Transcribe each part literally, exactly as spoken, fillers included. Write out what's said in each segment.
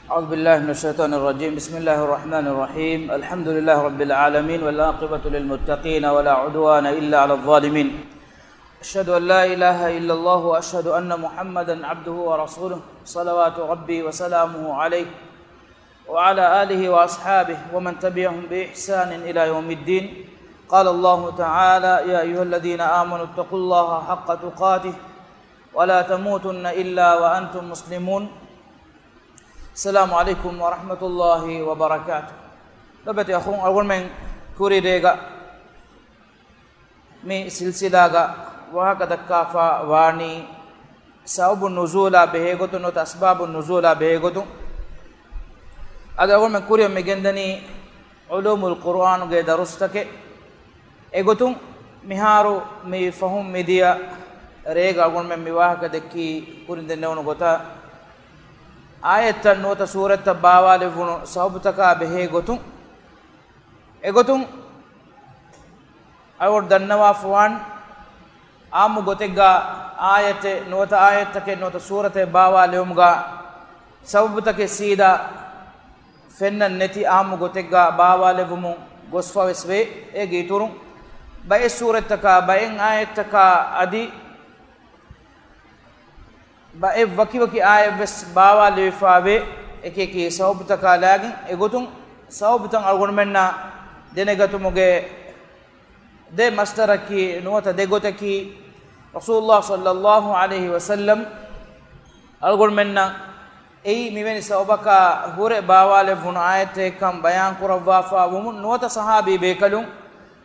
أعوذ بالله من الشيطان الرجيم. بسم الله الرحمن الرحيم. الحمد لله رب العالمين، والعاقبة للمتقين، ولا عدوان إلا على الظالمين. أشهد أن لا إله إلا الله، وأشهد أن محمدا عبده ورسوله، صلوات ربي وسلامه عليه، وعلى آله وأصحابه ومن تبعهم بإحسان إلى يوم الدين. قال الله تعالى: يا أيها الذين آمنوا اتقوا الله حق تقاته ولا تموتن إلا وأنتم مسلمون. السلام عليكم ورحمة الله وبركاته. ލޮބުވެތި އަޚުން، އަޅުގަނޑުމެން ކުރި ރޭގަ މި ސިލްސިލާގަ ވާހަކަ ދައްކާފަ ވާނީ ސަބަބު ނުޒޫލާ ބެހޭގޮތުން ނުވަތަ އަސްބާބު ނުޒޫލާ ބެހޭގޮތުން. އަދި އަޅުގަނޑުމެން ކުރިއަށް މި ގެންދަނީ ޢުލޫމުލް ޤުރުއާނުގެ ދަރުސްތަކެއް. އެގޮތުން މިހާރު މި ފަހުން މިދިޔަ ރޭގަ އަޅުގަނޑުމެން މި ވާހަކަ ދެއްކީ ކުރިން ދެންނެވުނު ގޮތަށް، އާޔަތްތައް ނުވަތަ ސޫރަތްތައް ބާވާލެއްވުނު ސަބަބުތަކާ ބެހޭ ގޮތުން. އެގޮތުން އަޅުގަނޑު ދަންނަވާފަވާން، ޢާއްމު ގޮތެއްގަ އާޔަތެއް ނުވަތަ އާޔަތްތަކެއް ނުވަތަ ސޫރަތެއް ބާވާލެވުމުގަ ސަބަބުތަކެއް ސީދާ ފެންނަން ނެތި ޢާއްމު ގޮތެއްގަ ބާވާލެއްވުމުން ގޮސްފަވެސް ވޭ. އޭގެ އިތުރުން ބައެއް ސޫރަތްތަކާ، ބައެއް އާޔަތްތަކާ އަދި ބައެއް ވަކިވަކި އާޔަތްވެސް ބާވާލެވިފަވޭ. އެކިއެކި ސަބަބުތަކާ ލާގެން. އެގޮތުން ސަބަބުތައް އަޅުގަނޑުމެންނަށް ދެނެގަތުމުގެ ދެ މަޞްދަރަކީ ނުވަތަ ދެ ގޮތަކީ، ރަސޫލުﷲ ޞައްލަﷲ ޢަލައިހި ވަސައްލަމް އަޅުގަނޑުމެންނަށް އެއީ މިވެނި ސަބަބަކާ ހުރެ ބާވާލެއްވުނު އާޔަތެއްކަން ބަޔާން ކުރައްވާފަ ވުމުން ނުވަތަ ޞަޙާބީ ބޭކަލުން،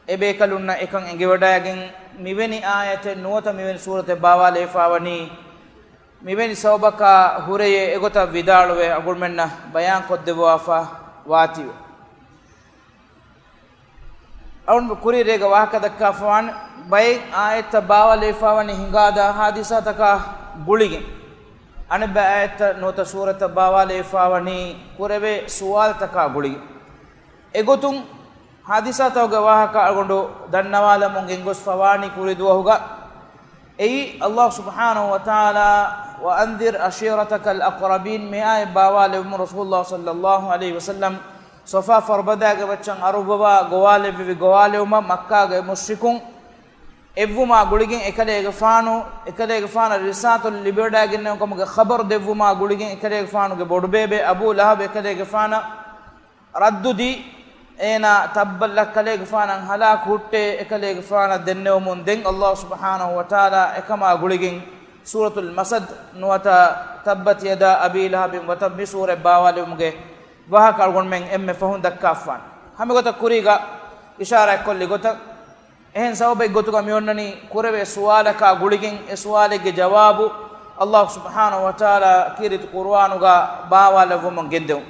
އެ ބޭކަލުންނަށް އެކަން އެނގިވަޑައިގެން މިވެނި އާޔަތެއް ނުވަތަ މިވެނި ސޫރަތެއް ބާވާލެވިފަވަނީ މިވެނި ސަބަބަކާ ހުރެޔޭ އެގޮތަށް ވިދާޅުވެ އަޅުގަނޑުމެންނަށް ބަޔާން ކޮށްދެއްވާފަ ވާތީވެ. އަޅުގަނޑު ކުރި ރޭގަ ވާހަކަ ދައްކާފަވާނެ ބައެއް އާޔަތްތައް ބާވާލެވިފަވަނީ ހިނގާދާ ހާދިސާތަކާ ގުޅިގެން. އަނެއްބައި އާޔަތްތައް ނުވަތަ ސޫރަތްތައް ބާވާލެވިފަވަނީ ކުރެވޭ ސުވާލުތަކާ ގުޅިގެން. އެގޮތުން ހާދިސާތަކުގެ ވާހަކަ އަޅުގަނޑު ދަންނަވާލަމުން ގެންގޮސްފަވާނީ ކުރި ދުވަހުގަ. އެއީ، ﷲ ސުބްޙާނަހޫ ވަތަޢާލާ، "وأنذر عشيرتك الأقربين" މި އާޔަތް ބާވާލެވުމުން ރަސޫލުﷲ ޞައްލަﷲ ޢަލައިހި ވަސައްލަމް ޞަފާ ފަރުބަދާގެ މައްޗަށް އަރުއްވަވާ ގޮވާލެއްވެވި ގޮވާލެވުމަށް މައްކާގެ މުޝްރިކުން އެއްވުމާ ގުޅިގެން އެކަލޭގެފާނު، އެކަލޭގެފާނަށް ރިސާލަތު ލިބިވަޑައިގެންނެވުނު ކަމުގެ ޚަބަރު ދެއްވުމާ ގުޅިގެން އެކަލޭގެފާނުގެ ބޮޑުބޭބެ އަބޫ ލަހަބް އެކަލޭގެފާނަށް ރައްދުދީ، އޭނާ ތައްބަށް ލައް ކަލޭގެފާނަށް ހަލާކު ހުއްޓޭ އެކަލޭގެފާނަށް ދެންނެވުމުން ދެން ﷲ ސުބްޙާނަހޫ ވަތަޢާލާ އެކަމާ ގުޅިގެން ސޫރަތުލް މަސަދް ނުވަތަ ތައްބަތް ޔަދާ އަބީ ލަހަބިން ވަތަ މި ސޫރަތް ބާވާލެވުމުގެ ވާހަކަ އަޅުގަނޑުމެން އެންމެ ފަހުން ދައްކާފާނެ. ހަމަ ގޮތަށް ކުރީގަ އިޝާރާތް ކޮށްލި ގޮތަށް، އެހެން ސަބަބެއް ގޮތުގަ މި އޮންނަނީ ކުރެވޭ ސުވާލަކާ ގުޅިގެން އެ ސުވާލެއްގެ ޖަވާބު ﷲ ސުބްޙާނަހޫ ވަތަޢާލާ ކީރިތި ޤުރުއާނުގަ ބާވާލެއްވުމުން ގެންދެވުން.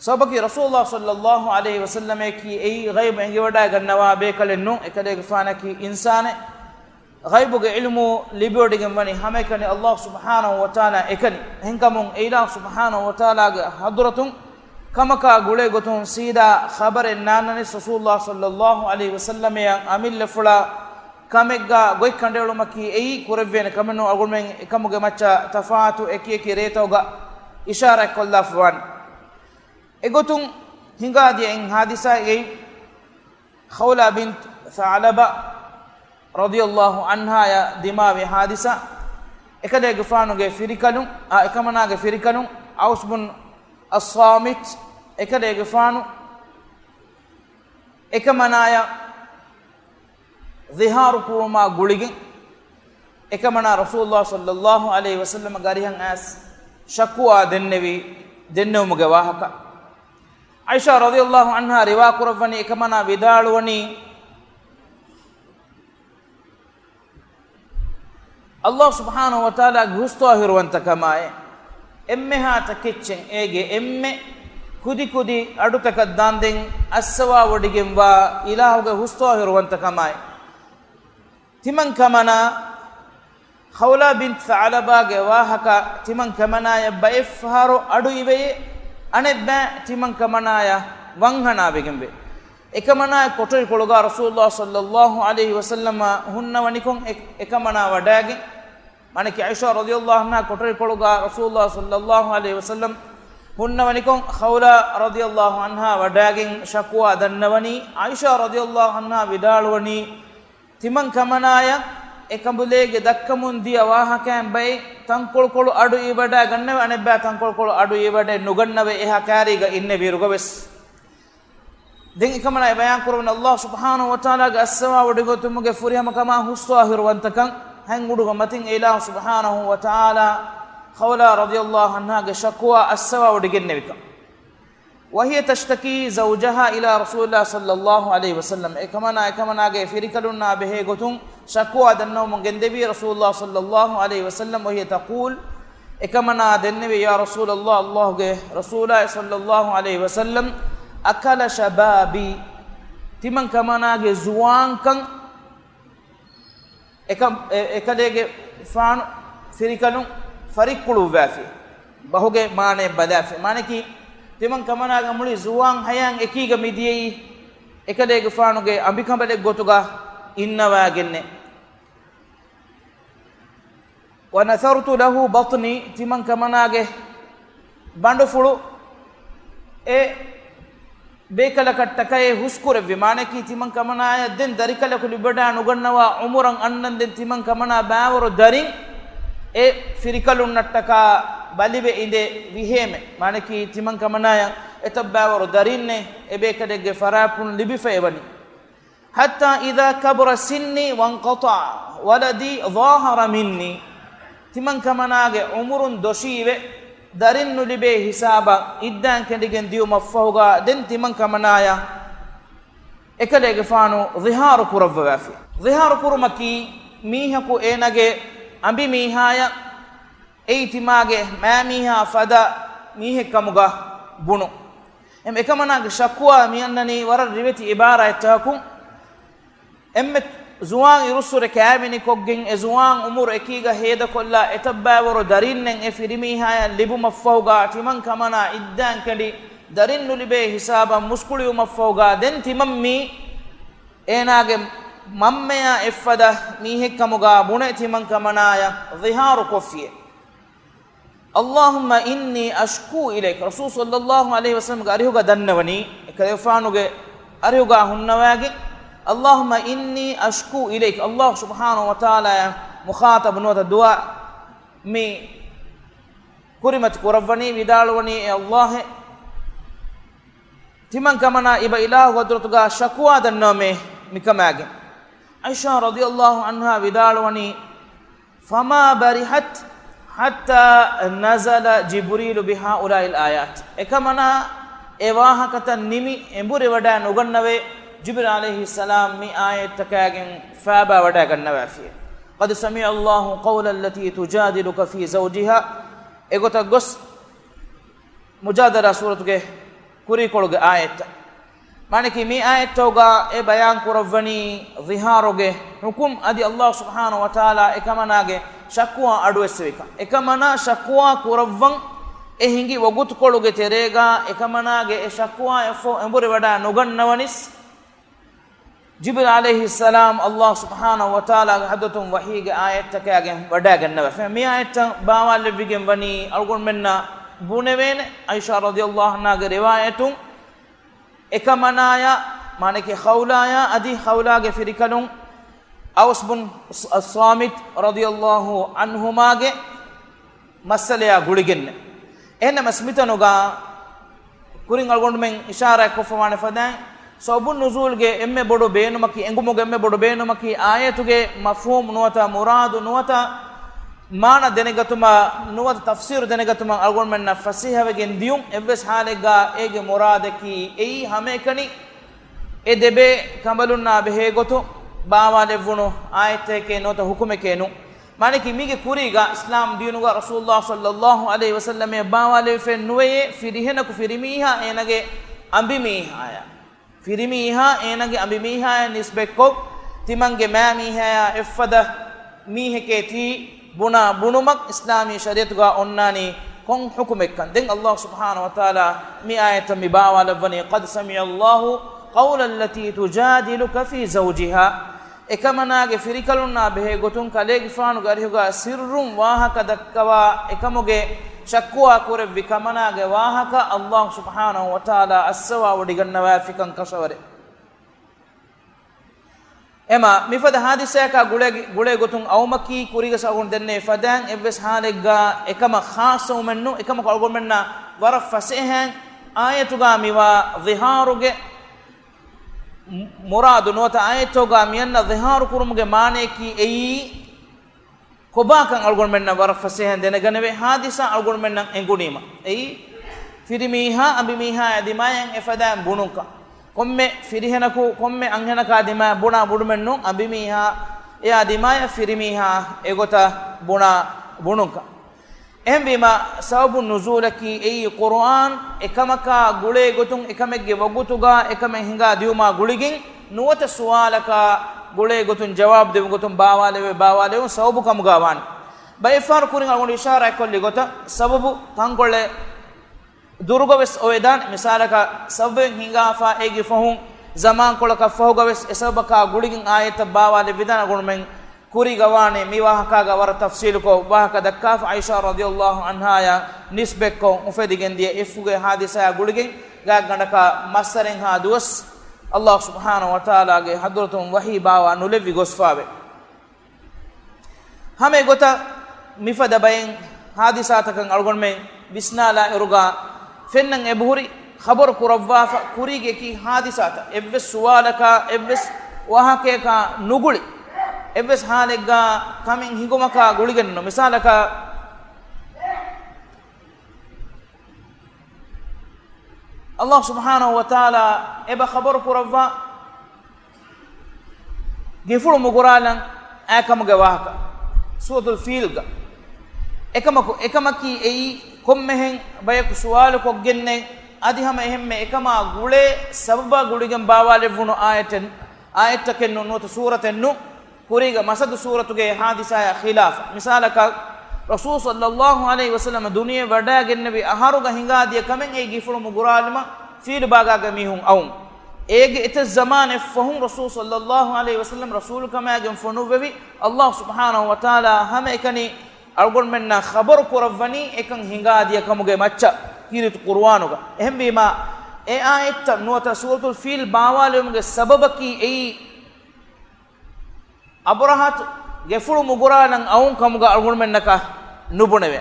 ސަބަބަކީ ރަސޫލުﷲ ޞައްލަﷲ ޢަލައިހި ވަސައްލަމަކީ އެއީ ޣައިބު އެނގިވަޑައިގަންނަވާ ބޭކަލެއް ނޫން، އެކަލޭގެފާނަކީ އިންސާނެއް. ޣައިބުގެ ޢިލްމު ލިބިވަޑައިގެން ވަނީ ހަމައެކަނި ﷲ ސުބްޙާނަހޫ ވަތަޢާލާ އެކަނި. އެހެންކަމުން އެ އިލާހު ސުބްޙާނަހޫ ވަތަޢާލާގެ ޙަޟްރަތުން ކަމަކާ ގުޅޭ ގޮތުން ސީދާ ޚަބަރެއް ނާންނަނީ ރަސޫލުﷲ ޞައްލަﷲ ޢަލައިހި ވަސައްލަމައަށް އަމިއްލަފުޅާ ކަމެއްގަ ގޮތް ކަނޑައެޅުމަކީ އެއީ ކުރެވޭނެ ކަމެއް ނޫން. އަޅުގަނޑުމެން އެކަމުގެ މައްޗަށް ތަފާތު އެކި އެކި ރޭތަކުގަ އިޝާރާތް ކޮށްލާފަވާނެ. އެގޮތުން ހިނގާދިޔަ އިން ހާދިސާއެއް ޚައުލާ ބިންތު ޘަޢުލަބާ ރަޟިޔަﷲ ޢަންހާއަށް ދިމާވި ހާދިސާ، އެކަލޭގެފާނުގެ ފިރިކަލުން، އާ، އެކަމަނާގެ ފިރިކަލުން ޢައުސް ބުން އައްޞާމިތް އެކަލޭގެފާނު އެކަމަނާޔަށް ޒިހާރު ކުރުމާ ގުޅިގެން، އެކަމަނާ ރަސޫލުﷲ ޞައްލަﷲ ޢަލައިހި ވަސައްލަމަގެ އަރިހަށް އައިސް ޝަކުވާ ދެންނެވި، ދެންނެވުމުގެ ވާހަކަ. ޢާއިޝާ ރަޟިޔަﷲ ޢަންހާ ރިވާ ކުރައްވަނީ، އެކަމަނާ ވިދާޅުވަނީ، ﷲ ސުބްޙާނަހޫ ވަތަޢާލާގެ ހުސްޠާހިރުވަންތަކަމާއި، އެންމެހާ ތަކެއްޗެއް އޭގެ އެންމެ ކުދިކުދި އަޑުތަކަށް ދާންދެން އައްސަވާވޮޑިގެންވާ އިލާހުގެ ހުސްޠާހިރުވަންތަކަމާއި، ތިމަން ކަމަނާ ޚައުލާ ބިންތު ޘަޢުލަބާގެ ވާހަކަ ތިމަން ކަމަނާޔަށް ބައެއްފަހަރު އަޑު އިވެޔޭ، އަނެއްބައި ތިމަން ކަމަނާޔަށް ވަންހަނާވެގެންވޭ. އެކަމަނާޔަށް ކޮޓަރިކޮޅުގަ ރަސޫލުﷲ ޞައްލަﷲ ޢަލައިހި ވަސައްލަމަ ހުންނަވަނިކޮށް އެ، އެކަމަނާ ވަޑައިގެން، މާނައަކީ ޢާއިޝާ ރަޟިޔަﷲ ޢަންހާ ކޮޓަރިކޮޅުގަ ރަސޫލުﷲ ޞައްލަﷲ ޢަލައިހި ވަސައްލަމް ހުންނަވަނިކޮށް، ޚައުލާ ރަޟިޔަﷲ ޢަންހާ ވަޑާގެން ޝަކުވާ ދަންނަވަނީ، ޢާއިޝާ ރަޟިޔަﷲ ޢަންހާ ވިދާޅުވަނީ، ތިމަން ކަމަނާޔަށް އެކަނބުލޭގެ ދައްކަމުން ދިޔަ ވާހަކައިން ބައެއް ތަންކޮޅުކޮޅު އަޑު އިވިވަޑައިގަންނަވެ، އަނެއްބައި ތަންކޮޅުކޮޅު އަޑު އިވިވަޑައެއް ނުގަންނަވެ، އެހާ ކާރީގަ އިންނެވިއިރުގަވެސް. ދެން އެކަމަނާ އެ ބަޔާން ކުރަވަނީ، ﷲ ސުބްޙާނަހޫ ވަތަޢާލާގެ އައްސަވާވޮޑިގަތުމުގެ ފުރިހަމަކަމާ ހުސްވާ ހިރުވަންތަކަން ހަތް އުޑުގަ މަތިން އެ އިލާހު ސުބްޙާނަހޫ ވަތަޢާލާ ޚައުލާ ރަޟިޔަﷲ ޢަންހާގެ ޝަކުވާ އައްސަވާވޮޑިގެންނެވިކަން. وهي تشتكي زوجها إلى رسول الله صلى الله عليه وسلم. އެކަމަނާ، އެކަމަނާގެ ފިރިކަލުންނާ ބެހޭ ގޮތުން ޝަކުވާ ދަންނަވަމުން ގެންދެވީ ރަސޫލުﷲ ޞައްލަﷲ ޢަލައިހި ވަސައްލަމަ، وهي تقول، އެކަމަނާ ދެންނެވި، يا رسول الله، ﷲގެ ރަސޫލާއި ޞައްލަﷲ ޢަލައިހި ވަސައްލަމް، أكل شبابي، ތިމަން ކަމަނާގެ ޒުވާންކަން އެކަ-، އެ-، އެކަލޭގެފާނު ފިރިކަލުން ފަރިއްކުޅުއްވާފި، ބަހުގެ މާނައެއް ބަލާފި. މާނައަކީ، ތިމަން ކަމަނާގެ މުޅި ޒުވާން ހަޔާތް އެކީގަ މިދިޔައީ އެކަލޭގެފާނުގެ އަނބިކަނބަލެއް ގޮތުގަ އިންނަވާގެންނޭ. ونثرت له بطني، ތިމަން ކަމަނާގެ ބަނޑުފުޅު އެ ބޭކަލަކަށްޓަކައި ހުސްކުރެއްވި. މާނައަކީ، ތިމަން ކަމަނާޔަށް ދެން ދަރިކަލަކު ލިބިވަޑާ ނުގަންނަވާ އުމުރަށް އަންނަން ދެން ތިމަން ކަމަނާ ބާވަރު ދަރިން އެ ފިރިކަލުންނަށްޓަކާ ބަލިވެ އިނދެ ވިހޭމެ. މާނައަކީ، ތިމަން ކަމަނާޔަށް އެތައް ބާވަރު ދަރިންނެއް އެ ބޭކަލެއްގެ ފަރާތްޕުޅުން ލިބިފައި ވަނީ. حتى إذا كبر سني وانقطع ولدي ظاهر مني. ތިމަން ކަމަނާގެ އުމުރުން ދޮށީވެ، ދަރިން ނުލިބޭ ހިސާބަށް އިއްދާން ކެނޑިގެން ދިޔުމަށްފަހުގަ ދެން ތިމަން ކަމަނާޔަށް އެކަލޭގެފާނު ޒިހާރު ކުރައްވަވާފި. ޒިހާރު ކުރުމަކީ، މީހަކު އޭނާގެ އަނބިމީހާޔަށް އެއީ ތިމާގެ މައިމީހާ ފަދަ މީހެއްކަމުގަ ބުނު. އެމް އެކަމަނާގެ ޝަކުވާ މިއަންނަނީ ވަރަށް ރިވެތި އިބާރާތްތަކަކުން. އެންމެ ޒުވާން އިރުއްސުރެ ކާވެނިކޮށްގެން، އެ ޒުވާން އުމުރު އެކީގަ ހޭދަކޮށްލާ އެތައްބައިވަރު ދަރިންނެއް އެ ފިރިމީހާޔަށް ލިބުމަށްފަހުގަ، ތިމަން ކަމަނާ އިއްދާން ކެނޑި، ދަރިން ނުލިބޭ ހިސާބަށް މުސްކުޅިވުމަށްފަހުގަ، ދެން ތިމަން މީ އޭނާގެ މަންމަޔާ އެއްފަދަ މީހެއްކަމުގަ ބުނެ ތިމަން ކަމަނާޔަށް ޒިހާރު ކޮށްފިއޭ. اللهم إني أشكو إليك. ރަސޫލު ޞައްލަﷲ ޢަލައިހި ވަސައްލަމްގެ އަރިހުގަ ދަންނަވަނީ، އެކަލޭގެފާނުގެ އަރިހުގަ ހުންނަވާގެން، اللهم إني أشكو إليك، ﷲ ސުބްޙާނަހޫ ވަތަޢާލާއަށް މުޚާޠަބު ނުވަތަ ދުޢާ މި ކުރިމަތި ކުރައްވަނީ، ވިދާޅުވަނީ، އޭ ﷲ، ތިމަން ކަމަނާ އިބަ އިލާހު ޙަޟްރަތުގަ ޝަކުވާ ދަންނަވަމޭ މިކަމާގެން. ޢާއިޝާ ރަޟިޔަﷲ ޢަންހާ ވިދާޅުވަނީ، فما برحت حتى نزل جبريل بهؤلاء الآيات. އެކަމަނާ އެ ވާހަކަތައް ނިމި އެނބުރިވަޑައި ނުގަންނަވޭ، ޖިބްރީލް ޢަލައިހިއްސަލާމް މި އާޔަތްތަކާގެން ފާބާވަޑައިގަންނަވާފިއޭ. قد سمع الله قول التي تجادلك في زوجها. އެގޮތަށް ގޮސް، މުޖާދަލާ ސޫރަތުގެ ކުރީކޮޅުގެ އާޔަތްތައް. މާނައަކީ، މި އާޔަތްތަކުގަ އެ ބަޔާން ކުރައްވަނީ ޒިހާރުގެ ޙުކުމް އަދި ﷲ ސުބްޙާނަހޫ ވަތަޢާލާ އެކަމަނާގެ ޝަކުވާ އަޑުއެއްސެވިކަން. އެކަމަނާ ޝަކުވާ ކުރައްވަން އެ ހިނގި ވަގުތުކޮޅުގެ ތެރޭގަ އެކަމަނާގެ އެ ޝަކުވާ އެއަށްފަހު އެނބުރި ވަޑައި ނުގަންނަވަނިސް، ޖިބްރީލް ޢަލައިހިއްސަލާމް ﷲ ސުބްޙާނަހޫ ވަތަޢާލާގެ ޙަޟްރަތުން ވަޙީގެ އާޔަތްތަކާގެން ވަޑައިގަންނަވާފަ. މި އާޔަތްތައް ބާވާލެއްވިގެން ވަނީ އަޅުގަނޑުމެންނަށް ބުނެވޭނެ، ޢާއިޝާ ރަޟިޔަﷲ ޢަންހާގެ ރިވާޔަތުން، އެކަމަނާޔާ، މާނައަކީ ޚައުލާޔާ އަދި ޚައުލާގެ ފިރިކަލުން އައުސް ބުން ޞާމިތް ރަޟިޔަﷲ ޢަންހުމާގެ މައްސަލަޔާ ގުޅިގެންނެ. އެހެންނަމަވެސް މިތަނުގަ ކުރިން އަޅުގަނޑުމެން އިޝާރާތްކޮށްފަވާނެ ފަދައިން، ސަބަބުން ނުޒޫލްގެ އެންމެ ބޮޑު ބޭނުމަކީ، އެނގުމުގެ އެންމެ ބޮޑު ބޭނުމަކީ، އާޔަތުގެ މަފްހޫމް ނުވަތަ މުރާދު ނުވަތަ މާނަ ދެނެގަތުމަށް ނުވަތަ ތަފްސީރު ދެނެގަތުމަށް އަޅުގަނޑުމެންނަށް ފަސޭހަވެގެން ދިޔުން. އެއްވެސް ޙާލެއްގަ އޭގެ މުރާދަކީ އެއީ ހަމައެކަނި އެ ދެބޭ ކަނބަލުންނާ ބެހޭ ގޮތުން ބާވާލެއްވުނު އާޔަތެކޭ ނުވަތަ ޙުކުމެކޭ ނޫން. މާނައަކީ މީގެ ކުރީގަ އިސްލާމް ދީނުގަ ރަސޫލުﷲ ޞައްލަﷲ ޢަލައިހި ވަސައްލަމަށް ބާވާލެވިފައެއް ނުވެޔޭ، ފިރިހެނަކު ފިރިމީހާ އޭނަގެ އަނބިމީހާޔަށް، ފިރިމީހާ އޭނަގެ އަނބިމީހާޔަށް ނިސްބަތްކޮށް، ތިމަންގެ މައިމީހާޔާ އެއްފަދަ މީހެކޭ ތީ ބުނާ ބުނުމަށް އިސްލާމީ ޝަރީޢަތުގަ އޮންނާނީ ކޮން ޙުކުމެއްކަން. ދެން ﷲ ސުބްޙާނަހޫ ވަތަޢާލާ މި އާޔަތަށް މި ބާވާލައްވަނީ، قد سمع الله قول التي تجادلك في زوجها. އެކަމަނާގެ ފިރިކަލުންނާ ބެހޭ ގޮތުން ކަލޭގެފާނުގެ އަރިހުގަ ސިއްރުން ވާހަކަ ދައްކަވާ އެކަމުގެ ޝަކުވާ ކުރެއްވި ކަމަނާގެ ވާހަކަ ﷲ ސުބްޙާނަހޫ ވަތަޢާލާ އައްސަވާވޮޑިގަންނަވާފިކަން ކަށަވަރެއް. އެމަ މިފަދަ ހާދިސާއަކާ ގުޅޭ، ގުޅޭ ގޮތުން އައުމަކީ ކުރީގަ އަޅުގަނޑު ދެންނެވި ފަދައިން އެއްވެސް ހާލެއްގަ އެކަމަށް ޚާއްޞަވުމެއްނު، އެކަމަކު އަޅުގަނޑުމެންނަށް ވަރަށް ފަސޭހައިން އާޔަތުގަ މިވާ ޒިހާރުގެ މުރާދު ނުވަތަ އާޔަތުގަ މިއަންނަ ޒިހާރު ކުރުމުގެ މާނަޔަކީ އެއީ ކޮބާކަން އަޅުގަނޑުމެންނަށް ވަރަށް ފަސޭހައިން ދެނެގަނެވޭ. ހާދިސާ އަޅުގަނޑުމެންނަށް އެނގުނީމަ އެއީ ފިރިމީހާ އަނބިމީހާއާ ދިމާޔަށް އެފަދައިން ބުނުންކަން. ކޮންމެ ފިރިހެނަކު ކޮންމެ އަންހެނަކާ ދިމާޔަށް ބުނާ ބުނުމެއްނޫން، އަނބިމީހާ އެއާ ދިމާޔަށް ފިރިމީހާ އެގޮތަށް ބުނާ ބުނުންކަން. އެހެންވީމަ، ސަބަބު ނުޒޫލަކީ އެއީ ޤުރުއާން އެކަމަކާ ގުޅޭ ގޮތުން އެކަމެއްގެ ވަގުތުގަ އެކަމެއް ހިނގާ ދިޔުމާ ގުޅިގެން ނުވަތަ ސުވާލަކާ ގުޅޭ ގޮތުން ޖަވާބު ދެވުން ގޮތުން ބާވާލެވޭ، ބާވާލެވުން ސަބަބު ކަމުގަ ވާނެ. ބައެއްފަހަރު ކުރިން އަޅުގަނޑު އިޝާރާތް ކޮށްލި ގޮތަށް ސަބަބު ތަންކޮޅެއް ދުރުގަވެސް އޮވެދާނެ. މިސާލަކަށް ސަބަބެއް ހިނގާފަ އޭގެ ފަހުން ޒަމާންކޮޅަކަށް ފަހުގަވެސް އެ ސަބަބަކާ ގުޅިގެން އާޔަތަށް ބާވާލެއްވިދާނެ އަޅުގަނޑުމެން ކުރީގަ ވާނެ މި ވާހަކާގަ ވަރަށް ތަފްސީލުކޮށް ވާހަކަ ދައްކާފަ އައިޝާ ރަޟިޔަﷲ ޢަންހާއާ ނިސްބަތްކޮށް އުފެދިގެންދިޔަ އެފުގެ ހާދިސާއާ ގުޅިގެން ގާތްގަނޑަކަށް މައްސަރެއްހާ ދުވަސް ﷲ ސުބްޙާނަހޫ ވަތަޢާލާގެ ޙަޟްރަތުން ވަޙީ ބާވާ ނުލެއްވި ގޮސްފާވޭ. ހަމަ އެގޮތަށް މިފަދަ ބައެއް ހާދިސާތަކަށް އަޅުގަނޑުމެން ވިސްނާލާ އިރުގަ ފެންނަން އެބަހުރި ޚަބަރު ކުރައްވާފަ ކުރީގެ އެކި ހާދިސާތައް އެއްވެސް ސުވާލަކާ އެއްވެސް ވާހަކަޔަކާ ނުގުޅި އެއްވެސް ހާލެއްގަ ކަމެއް ހިނގުމަކާ ގުޅިގެންނު. މިސާލަކަށް، ﷲ ސުބްޙާނަހޫ ވަތަޢާލާ އެބަ ޚަބަރު ކުރައްވާ ގެފުޅު މުގުރާލަން އާކަމުގެ ވާހަކަ ސޫރަތުލް ފީލްގަ. އެކަމަކު، އެކަމަކީ އެއީ ކޮންމެހެން ބަޔަކު ސުވާލު ކޮށްގެންނެއް އަދި ހަމަ އެހެންމެ އެކަމާ ގުޅޭ ސަބަބާ ގުޅިގެން ބާވާލެއްވުނު އާޔަތެއް، އާޔަތްތަކެއްނު ނުވަތަ ސޫރަތެއްނު. ކުރީގަ މަސަދު ސޫރަތުގެ ހާދިސާޔާ ޚިލާފަށް. މިސާލަކަށް، ރަސޫލު ޞައްލައްލާހު ޢަލައިހި ވަސައްލަމަ ދުނިޔެ ވަޑައިގެންނެވި އަހަރުގަ ހިނގާދިޔަ ކަމެއް އެއީ ގެފުޅު މުގުރާލުމަށް ފީލު ބާގާގެ މީހުން އައުން. އޭގެ އެތައް ޒަމާނެއް ފަހުން ރަސޫލު ޞައްލައްލާހު ޢަލައިހި ވަސައްލަމަ ރަސޫލުކަމާގެން ފޮނުއްވެވި ﷲ ސުބްޙާނަހޫ ވަތަޢާލާ ހަމައެކަނި އަޅުގަނޑުމެންނަށް ޚަބަރު ކުރައްވަނީ އެކަން ހިނގާދިޔަ ކަމުގެ މައްޗަށް ކީރިތި ޤުރުއާނުގަ. އެހެންވީމާ، އެ އާޔަތްތައް ނުވަތަ ސޫރަތުލް ފީލް ބާވާލެވުމުގެ ސަބަބަކީ އެއީ އަބުރަހަތު ގެފުޅު މުގުރާލަން އައުން ކަމުގަ އަޅުގަނޑުމެންނަކަށް ނުބުނެވޭ.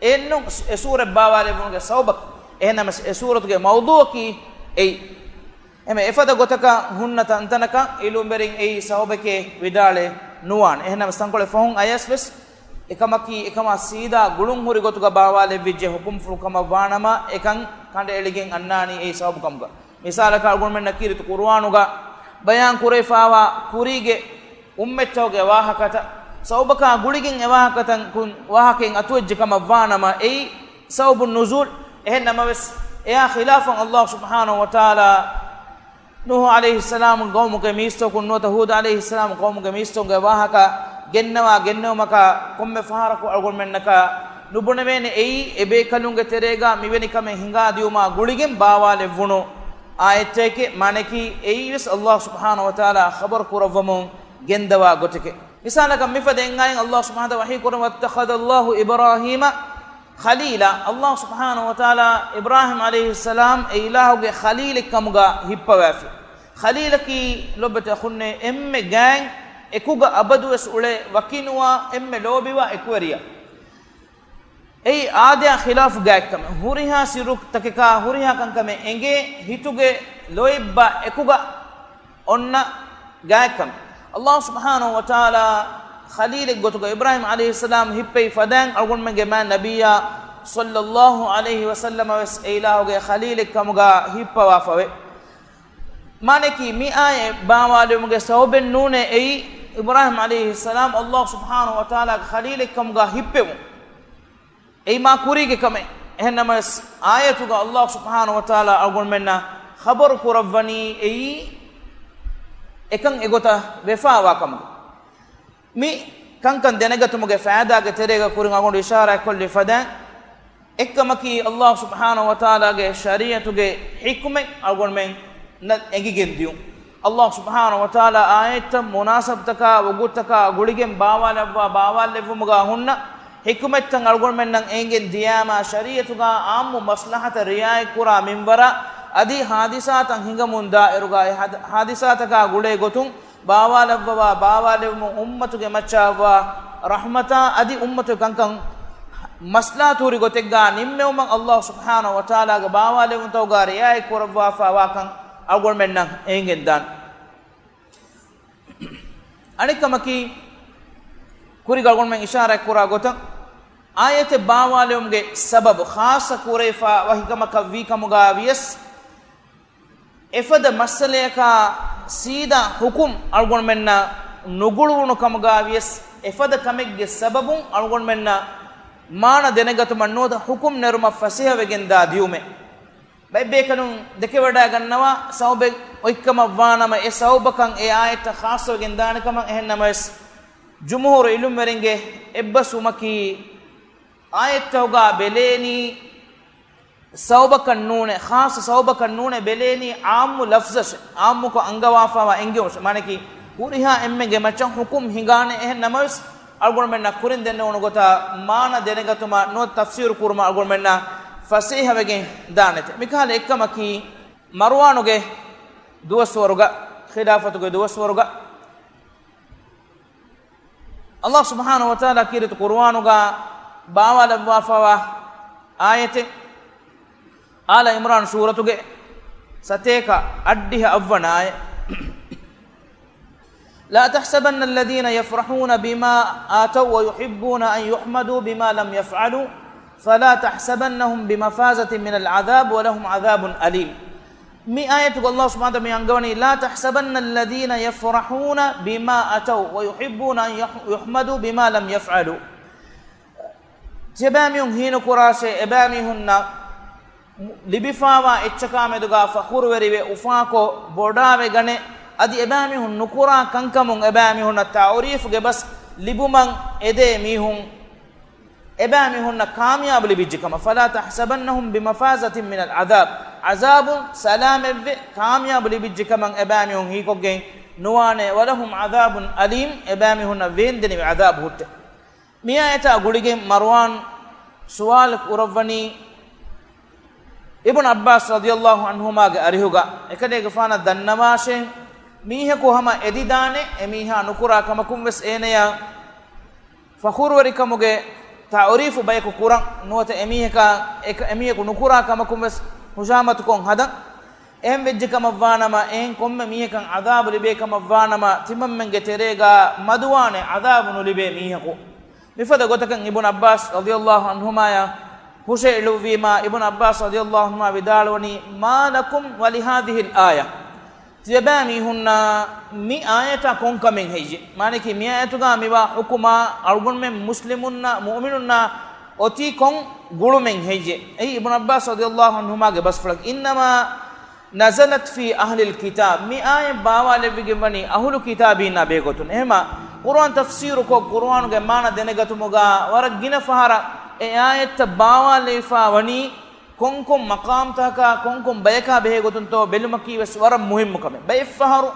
އެއްނު އެ ސޫރަތް ބާވާލެވުމުގެ ސަބަބަކީ. އެހެންނަމަސް އެ ސޫރަތުގެ މައުޟޫޢަކީ އެއީ. އެމެ އެފަދަ ގޮތަކަށް ހުންނަ ތަންތަނަކަށް އިލުމްވެރިން އެއީ ސަބަބެކޭ ވިދާޅެއް ނުވާނެ. އެހެންނަމަސް ތަންކޮޅެއް ފަހުން އަޔަސް ވެސް އެކަމަކީ އެކަމާ ސީދާ ގުޅުން ހުރި ގޮތުގަ ބާވާލެއްވިއްޖެ ހުކުމްފުޅު ކަމަށް ވާނަމަ، އެކަން ކަނޑައެޅިގެން އަންނާނީ އެއީ ސަބަބު ކަމުގަ. މިސާލަކަށް އަޅުގަނޑުމެންނަށް ކީރިތި ޤުރުއާނުގަ ބަޔާން ކުރެވިފާވާ ކުރީގެ އުއްމަތްތަކުގެ ވާހަކަތައް ސަބަބަކާ ގުޅިގެން އެ ވާހަކަތަކުން ވާހަކައެއް އަތުވެއްޖެ ކަމަށް ވާނަމަ، އެއީ ސަބަބު ނުޒޫލް. އެހެން ނަމަވެސް، އެއާ ޚިލާފަށް ﷲ ސުބްޙާނަހޫ ވަތަޢާލާ ނޫޙު ޢަލައިހިއްސަލާމު ޤައުމުގެ މީސްތަކުން ނުވަތަ ހޫދު ޢަލައިހިއްސަލާމު ޤައުމުގެ މީސްތަކުންގެ ވާހަކަ ގެންނަވާ ގެންނެވުމަކާ ކޮންމެ ފަހަރަކު އަޅުގަނޑުމެންނަކަށް ނުބުނެވޭނެ އެއީ އެބޭކަލުންގެ ތެރޭގަ މިވެނި ކަމެއް ހިނގާ ދިޔުމާ ގުޅިގެން ބާވާލެއްވުނު އާޔަތެކޭ. މާނައަކީ އެއީވެސް ﷲ ސުބްޙާނަހޫ ވަތަޢާލާ ޚަބަރު ކުރައްވަމުން ގެންދަވާ ގޮތެކޭ. މިސާލަކަށް މިފަދަ އެއް އާޔަތް ﷲ ސުބްޙާނަހޫ ވަތަޢާލާ ވަޙީ ކުރަން، وَاتَّخَذَ اللَّهُ إِبْرَاهِيمَ خَلِيلًا. ﷲ ސުބްޙާނަހޫ ވަތަޢާލާ އިބްރާހީމް ޢަލައިހިއްސަލާމް އެ އިލާހުގެ ޚަލީލެއްކަމުގަ ހިއްޕަވާފި. ޚަލީލަކީ ލޮބުވެތި އަޚުންނޭ އެންމެ ގާތް އެކުގަ އަބަދުވެސް އުޅޭ ވަކިނުވާ އެންމެ ލޯބިވާ އެކުވެރިޔާ. އެއީ އާދަޔާ ޚިލާފު ގާތްކަމެއް. ހުރިހާ ސިއްރުތަކަކާ ހުރިހާ ކަންކަމެއް އެނގޭ ހިތުގެ ލޯތްބާ އެކުގަ އޮންނަ ގާތްކަމެއް. ﷲ ސުބްޙާނަހޫ ވަތަޢާލާ ޚަލީލެއް ގޮތުގަ އިބްރާހީމް ޢަލައިހިއްސަލާމް ހިއްޕެވި ފަދައިން އަޅުގަނޑުމެންގެ މާތް ނަބިއްޔާ ޞައްލައްލާހު ޢަލައިހި ވަސައްލަމަ ވެސް އެ އިލާހުގެ ޚަލީލެއްކަމުގަ ހިއްޕަވާފަވޭ. މާނައަކީ މި އާޔަތް ބާވާލެވުމުގެ ސަބަބެއް ނޫނޭ އެއީ އިބްރާހީމް ޢަލައިހިއްސަލާމް ﷲ ސުބްޙާނަހޫ ވަތަޢާލާގެ ޚަލީލެއްކަމުގަ ހިއްޕެވުން. އެއީ މާ ކުރީގެ ކަމެއް. އެހެންނަމަވެސް، އާޔަތުގަ ﷲ ސުބްޙާނަހޫ ވަތަޢާލާ އަޅުގަނޑުމެންނަށް ޚަބަރު ކުރައްވަނީ އެއީ އެކަން އެގޮތަށް ވެފާވާ ކަމުގަ. މި ކަންކަން ދެނެގަތުމުގެ ފައިދާގެ ތެރޭގަ ކުރިން އަޅުގަނޑު އިޝާރާތްކޮށްލި ފަދައިން، އެއްކަމަކީ، ﷲ ސުބްޙާނަހޫ ވަތަޢާލާގެ ޝަރީޢަތުގެ ޙިކުމަތް އަޅުގަނޑުމެންނަށް އެނގިގެން ދިޔުން. ﷲ ސުބްޙާނަހޫ ވަތަޢާލާ އާޔަތްތައް މުނާސަބަތަކާ ވަގުތުތަކާ ގުޅިގެން ބާވާލައްވާ ބާވާލެއްވުމުގަ ހުންނަ ޙިކުމަތްތައް އަޅުގަނޑުމެންނަށް އެނގެން ދިޔާމާ، ޝަރީޢަތުގާ ޢާއްމު މަޞްލަޙަތަށް ރިޢާޔަތްކުރާ މިންވަރަށް، އަދި ޙާދިސާތައް ހިނގަމުން ދާއިރުގާ އެ ޙާދި-، ޙާދިސާތަކާ ގުޅޭ ގޮތުން ބާވާލައްވަވާ، ބާވާލެވުމުން އުއްމަތުގެ މައްޗަށް އައްވާ ރަޙްމަތާ އަދި އުއްމަތުގެ ކަންކަން މަޞްލަޙަތު ހުރި ގޮތެއްގާ ނިންމެވުމަށް ﷲ ސުބްޙާނަހޫ ވަތަޢާލާގެ ބާވާލެވުންތަކުގާ ރިޢާޔަތް ކުރައްވާފާވާކަން އަޅުގަނޑުމެންނަށް އެނގެންދާނެ. އަނެއްކަމަކީ، ކުރީގަ އަޅުގަނޑުމެން އިޝާރާތް ކުރާ ގޮތަށް، އާޔަތެއް ބާވާލެވުމުގެ ސަބަބު ޚާއްޞަ ކުރެވިފާ ވަހިކަމަކަށް ވީ ކަމުގާ ވިޔަސް، އެފަދަ މައްސަލަޔަކާ ސީދާ ޙުކުމް އަޅުގަނޑުމެންނަށް ނުގުޅުވުނު ކަމުގާ ވިޔަސް، އެފަދަ ކަމެއްގެ ސަބަބުން އަޅުގަނޑުމެންނަށް މާނަ ދެނެގަތުމަށް ނުވަތަ ޙުކުމް ނެރުމަށް ފަސޭހަވެގެންދާ ދިޔުމެއް. ބައެއްބޭކަލުން ދެކެވަޑައިގަންނަވާ ސަބަބެއް އޮތްކަމަށްވާނަމަ، އެ ސަބަބަކަށް އެ އާޔަތްތައް ޚާއްޞަވެގެން ދާނެ ކަމަށް. އެހެންނަމަވެސް، ޖުމްހޫރު ޢިލްމުވެރިންގެ އެއްބަސްވުމަކީ، އާޔަތްތަކުގާ ބެލޭނީ ސަބަބަކަށް ނޫނޭ، ޚާއްޞަ ސަބަބަކަށް ނޫނޭ، ބެލޭނީ ޢާއްމު ލަފްޒަށޭ، ޢާއްމުކޮށް އަންގަވާފާވާ އެންގެވުމަށޭ. މާނައަކީ، ހުރިހާ އެންމެންގެ މައްޗަށް ޙުކުމް ހިނގާނެ. އެހެން ނަމަވެސް، އަޅުގަނޑުމެންނަށް ކުރިން ދެންނެވުނު ގޮތަށް މާނަ ދެނެގަތުމަށް ނުވަތަ ތަފްސީރު ކުރުމަށް އަޅުގަނޑުމެންނަށް ފަސޭހަވެގެން ދާނެތެ. މިކަހަލަ އެއްކަމަކީ، މަރުވާނުގެ ދުވަސްވަރުގަ، ޚިލާފަތުގެ ދުވަސްވަރުގަ، ﷲ ސުބްޙާނަހޫ ވަތަޢާލާ ކީރިތި ޤުރުއާނުގަ ބާވާލައްވާފަވާ އާޔަތެއް، އާލަ ޢިމްރާން ސޫރަތުގެ ސަތޭކަ އަށްޑިހަ އަށްވަނަ އާޔަތް. لا تحسبن الذين يفرحون بما آتوا ويحبون أن يحمدوا بما لم يفعلوا فلا تحسبنهم بمفازة من العذاب ولهم عذاب أليم. މި އާޔަތުގަ ﷲ ސުބްޙާނަހޫ ވަތަޢާލާ މި އަންގަވަނީ، لا تحسبن الذين يفرحون بما آتوا ويحبون أن يح-، يحمدوا بما لم يفعلوا. ތިޔަބައިމީހުން ހީނުކުރާށޭ، އެބައިމީހުންނަށް ލިބިފާވާ އެއްޗަކާ މެދުގަ ފަޚުރުވެރިވެ، އުފާކޮށް، ބޮޑާވެގަނެ، އަދި އެބައިމީހުން ނުކުރާ ކަންކަމުން އެބައިމީހުންނަށް ތަޢުރީފުގެ ބަސް ލިބުމަށް އެދޭ މީހުން، އެބައިމީހުންނަށް ކާމިޔާބު ލިބިއްޖެ ކަމަށް. فلا تحسبنهم بمفازة من العذاب، ޢަޛާބުން ސަލާމަތްވެ، ކާމިޔާބު ލިބިއްޖެ ކަމަށް އެބައިމީހުން ހީކޮށްގެން ނުވާނެ. ولهم عذاب أليم، އެބައިމީހުންނަށް ވޭންދެނިވި ޢަޛާބު ހުއްޓޭ. މި އާޔަތާ ގުޅިގެން މަރުވާން ސުވާލު ކުރައްވަނީ، އިބްނު ޢައްބާސް ރަޟިޔަﷲ ޢަންހުމާގެ އަރިހުގަ، އެކަލޭގެފާނަށް ދަންނަވާށޭ، މީހަކު ހަމަ އެދިދާނެ، އެމީހާ ނުކުރާ ކަމަކުން ވެސް އޭނަޔަށް ފަޚުރުވެރިކަމުގެ ތަޢުރީފު ބަޔަކު ކުރަން، ނުވަތަ އެމީހަކާ، އެ، އެމީހަކު ނުކުރާ ކަމަކުން ވެސް ހުޝާމަތުކޮށް ހަދަން. އެހެން ވެއްޖެ ކަމަށްވާނަމަ، އެހެން ކޮންމެ މީހަކަށް ޢަޛާބު ލިބޭ ކަމަށްވާނަމަ، ތިމަންމެންގެ ތެރޭގާ މަދުވާނެ ޢަޛާބު ނުލިބޭ މީހަކު. މިފަދަ ގޮތަކަށް އިބްނު ޢައްބާސް ރަޟިޔަﷲ ޢަންހުމާޔަށް ހުށައެޅުއްވީމާ، އިބްނު ޢައްބާސް ރަޟިޔަﷲ ޢަންހުމާ ވިދާޅުވަނީ، ما لكم ولهذه الآية؟ ތިޔަބައިމީހުންނަށް މި އާޔަތާ ކޮން ކަމެއް ހެއްޔެ؟ މާނައަކީ، މި އާޔަތުގާ މިވާ ޙުކުމާ އަޅުގަނޑުމެން މުސްލިމުންނަށް، މުއުމިނުންނަށް އޮތީ ކޮން ގުޅުމެއް ހެއްޔެ؟ އެއީ އިބްނު ޢައްބާސް ރަޟިޔަﷲ ޢަންހުމާގެ ބަސްފުޅަކީ، إنما نزلت في أهل الكتاب. މި އާޔަތް ބާވާލެއްވިގެން ވަނީ އަހުލު ކިތާބީންނާ ބެހޭގޮތުން. އެހެމަ، ޤުރުއާން ތަފްސީރުކޮށް، ޤުރުއާނުގެ މާނަ ދެނެގަތުމުގާ ވަރަށް ގިނަ ފަހަރަށް އެ އާޔަތްތައް ބާވާލެވިފާ ވަނީ، ކޮންކޮން މަޤާމްތަކަކާ، ކޮންކޮން ބަޔަކާ ބެހޭގޮތުންތޯ ބެލުމަކީ ވެސް ވަރަށް މުހިއްމު ކަމެއް. ބައެއްފަހަރު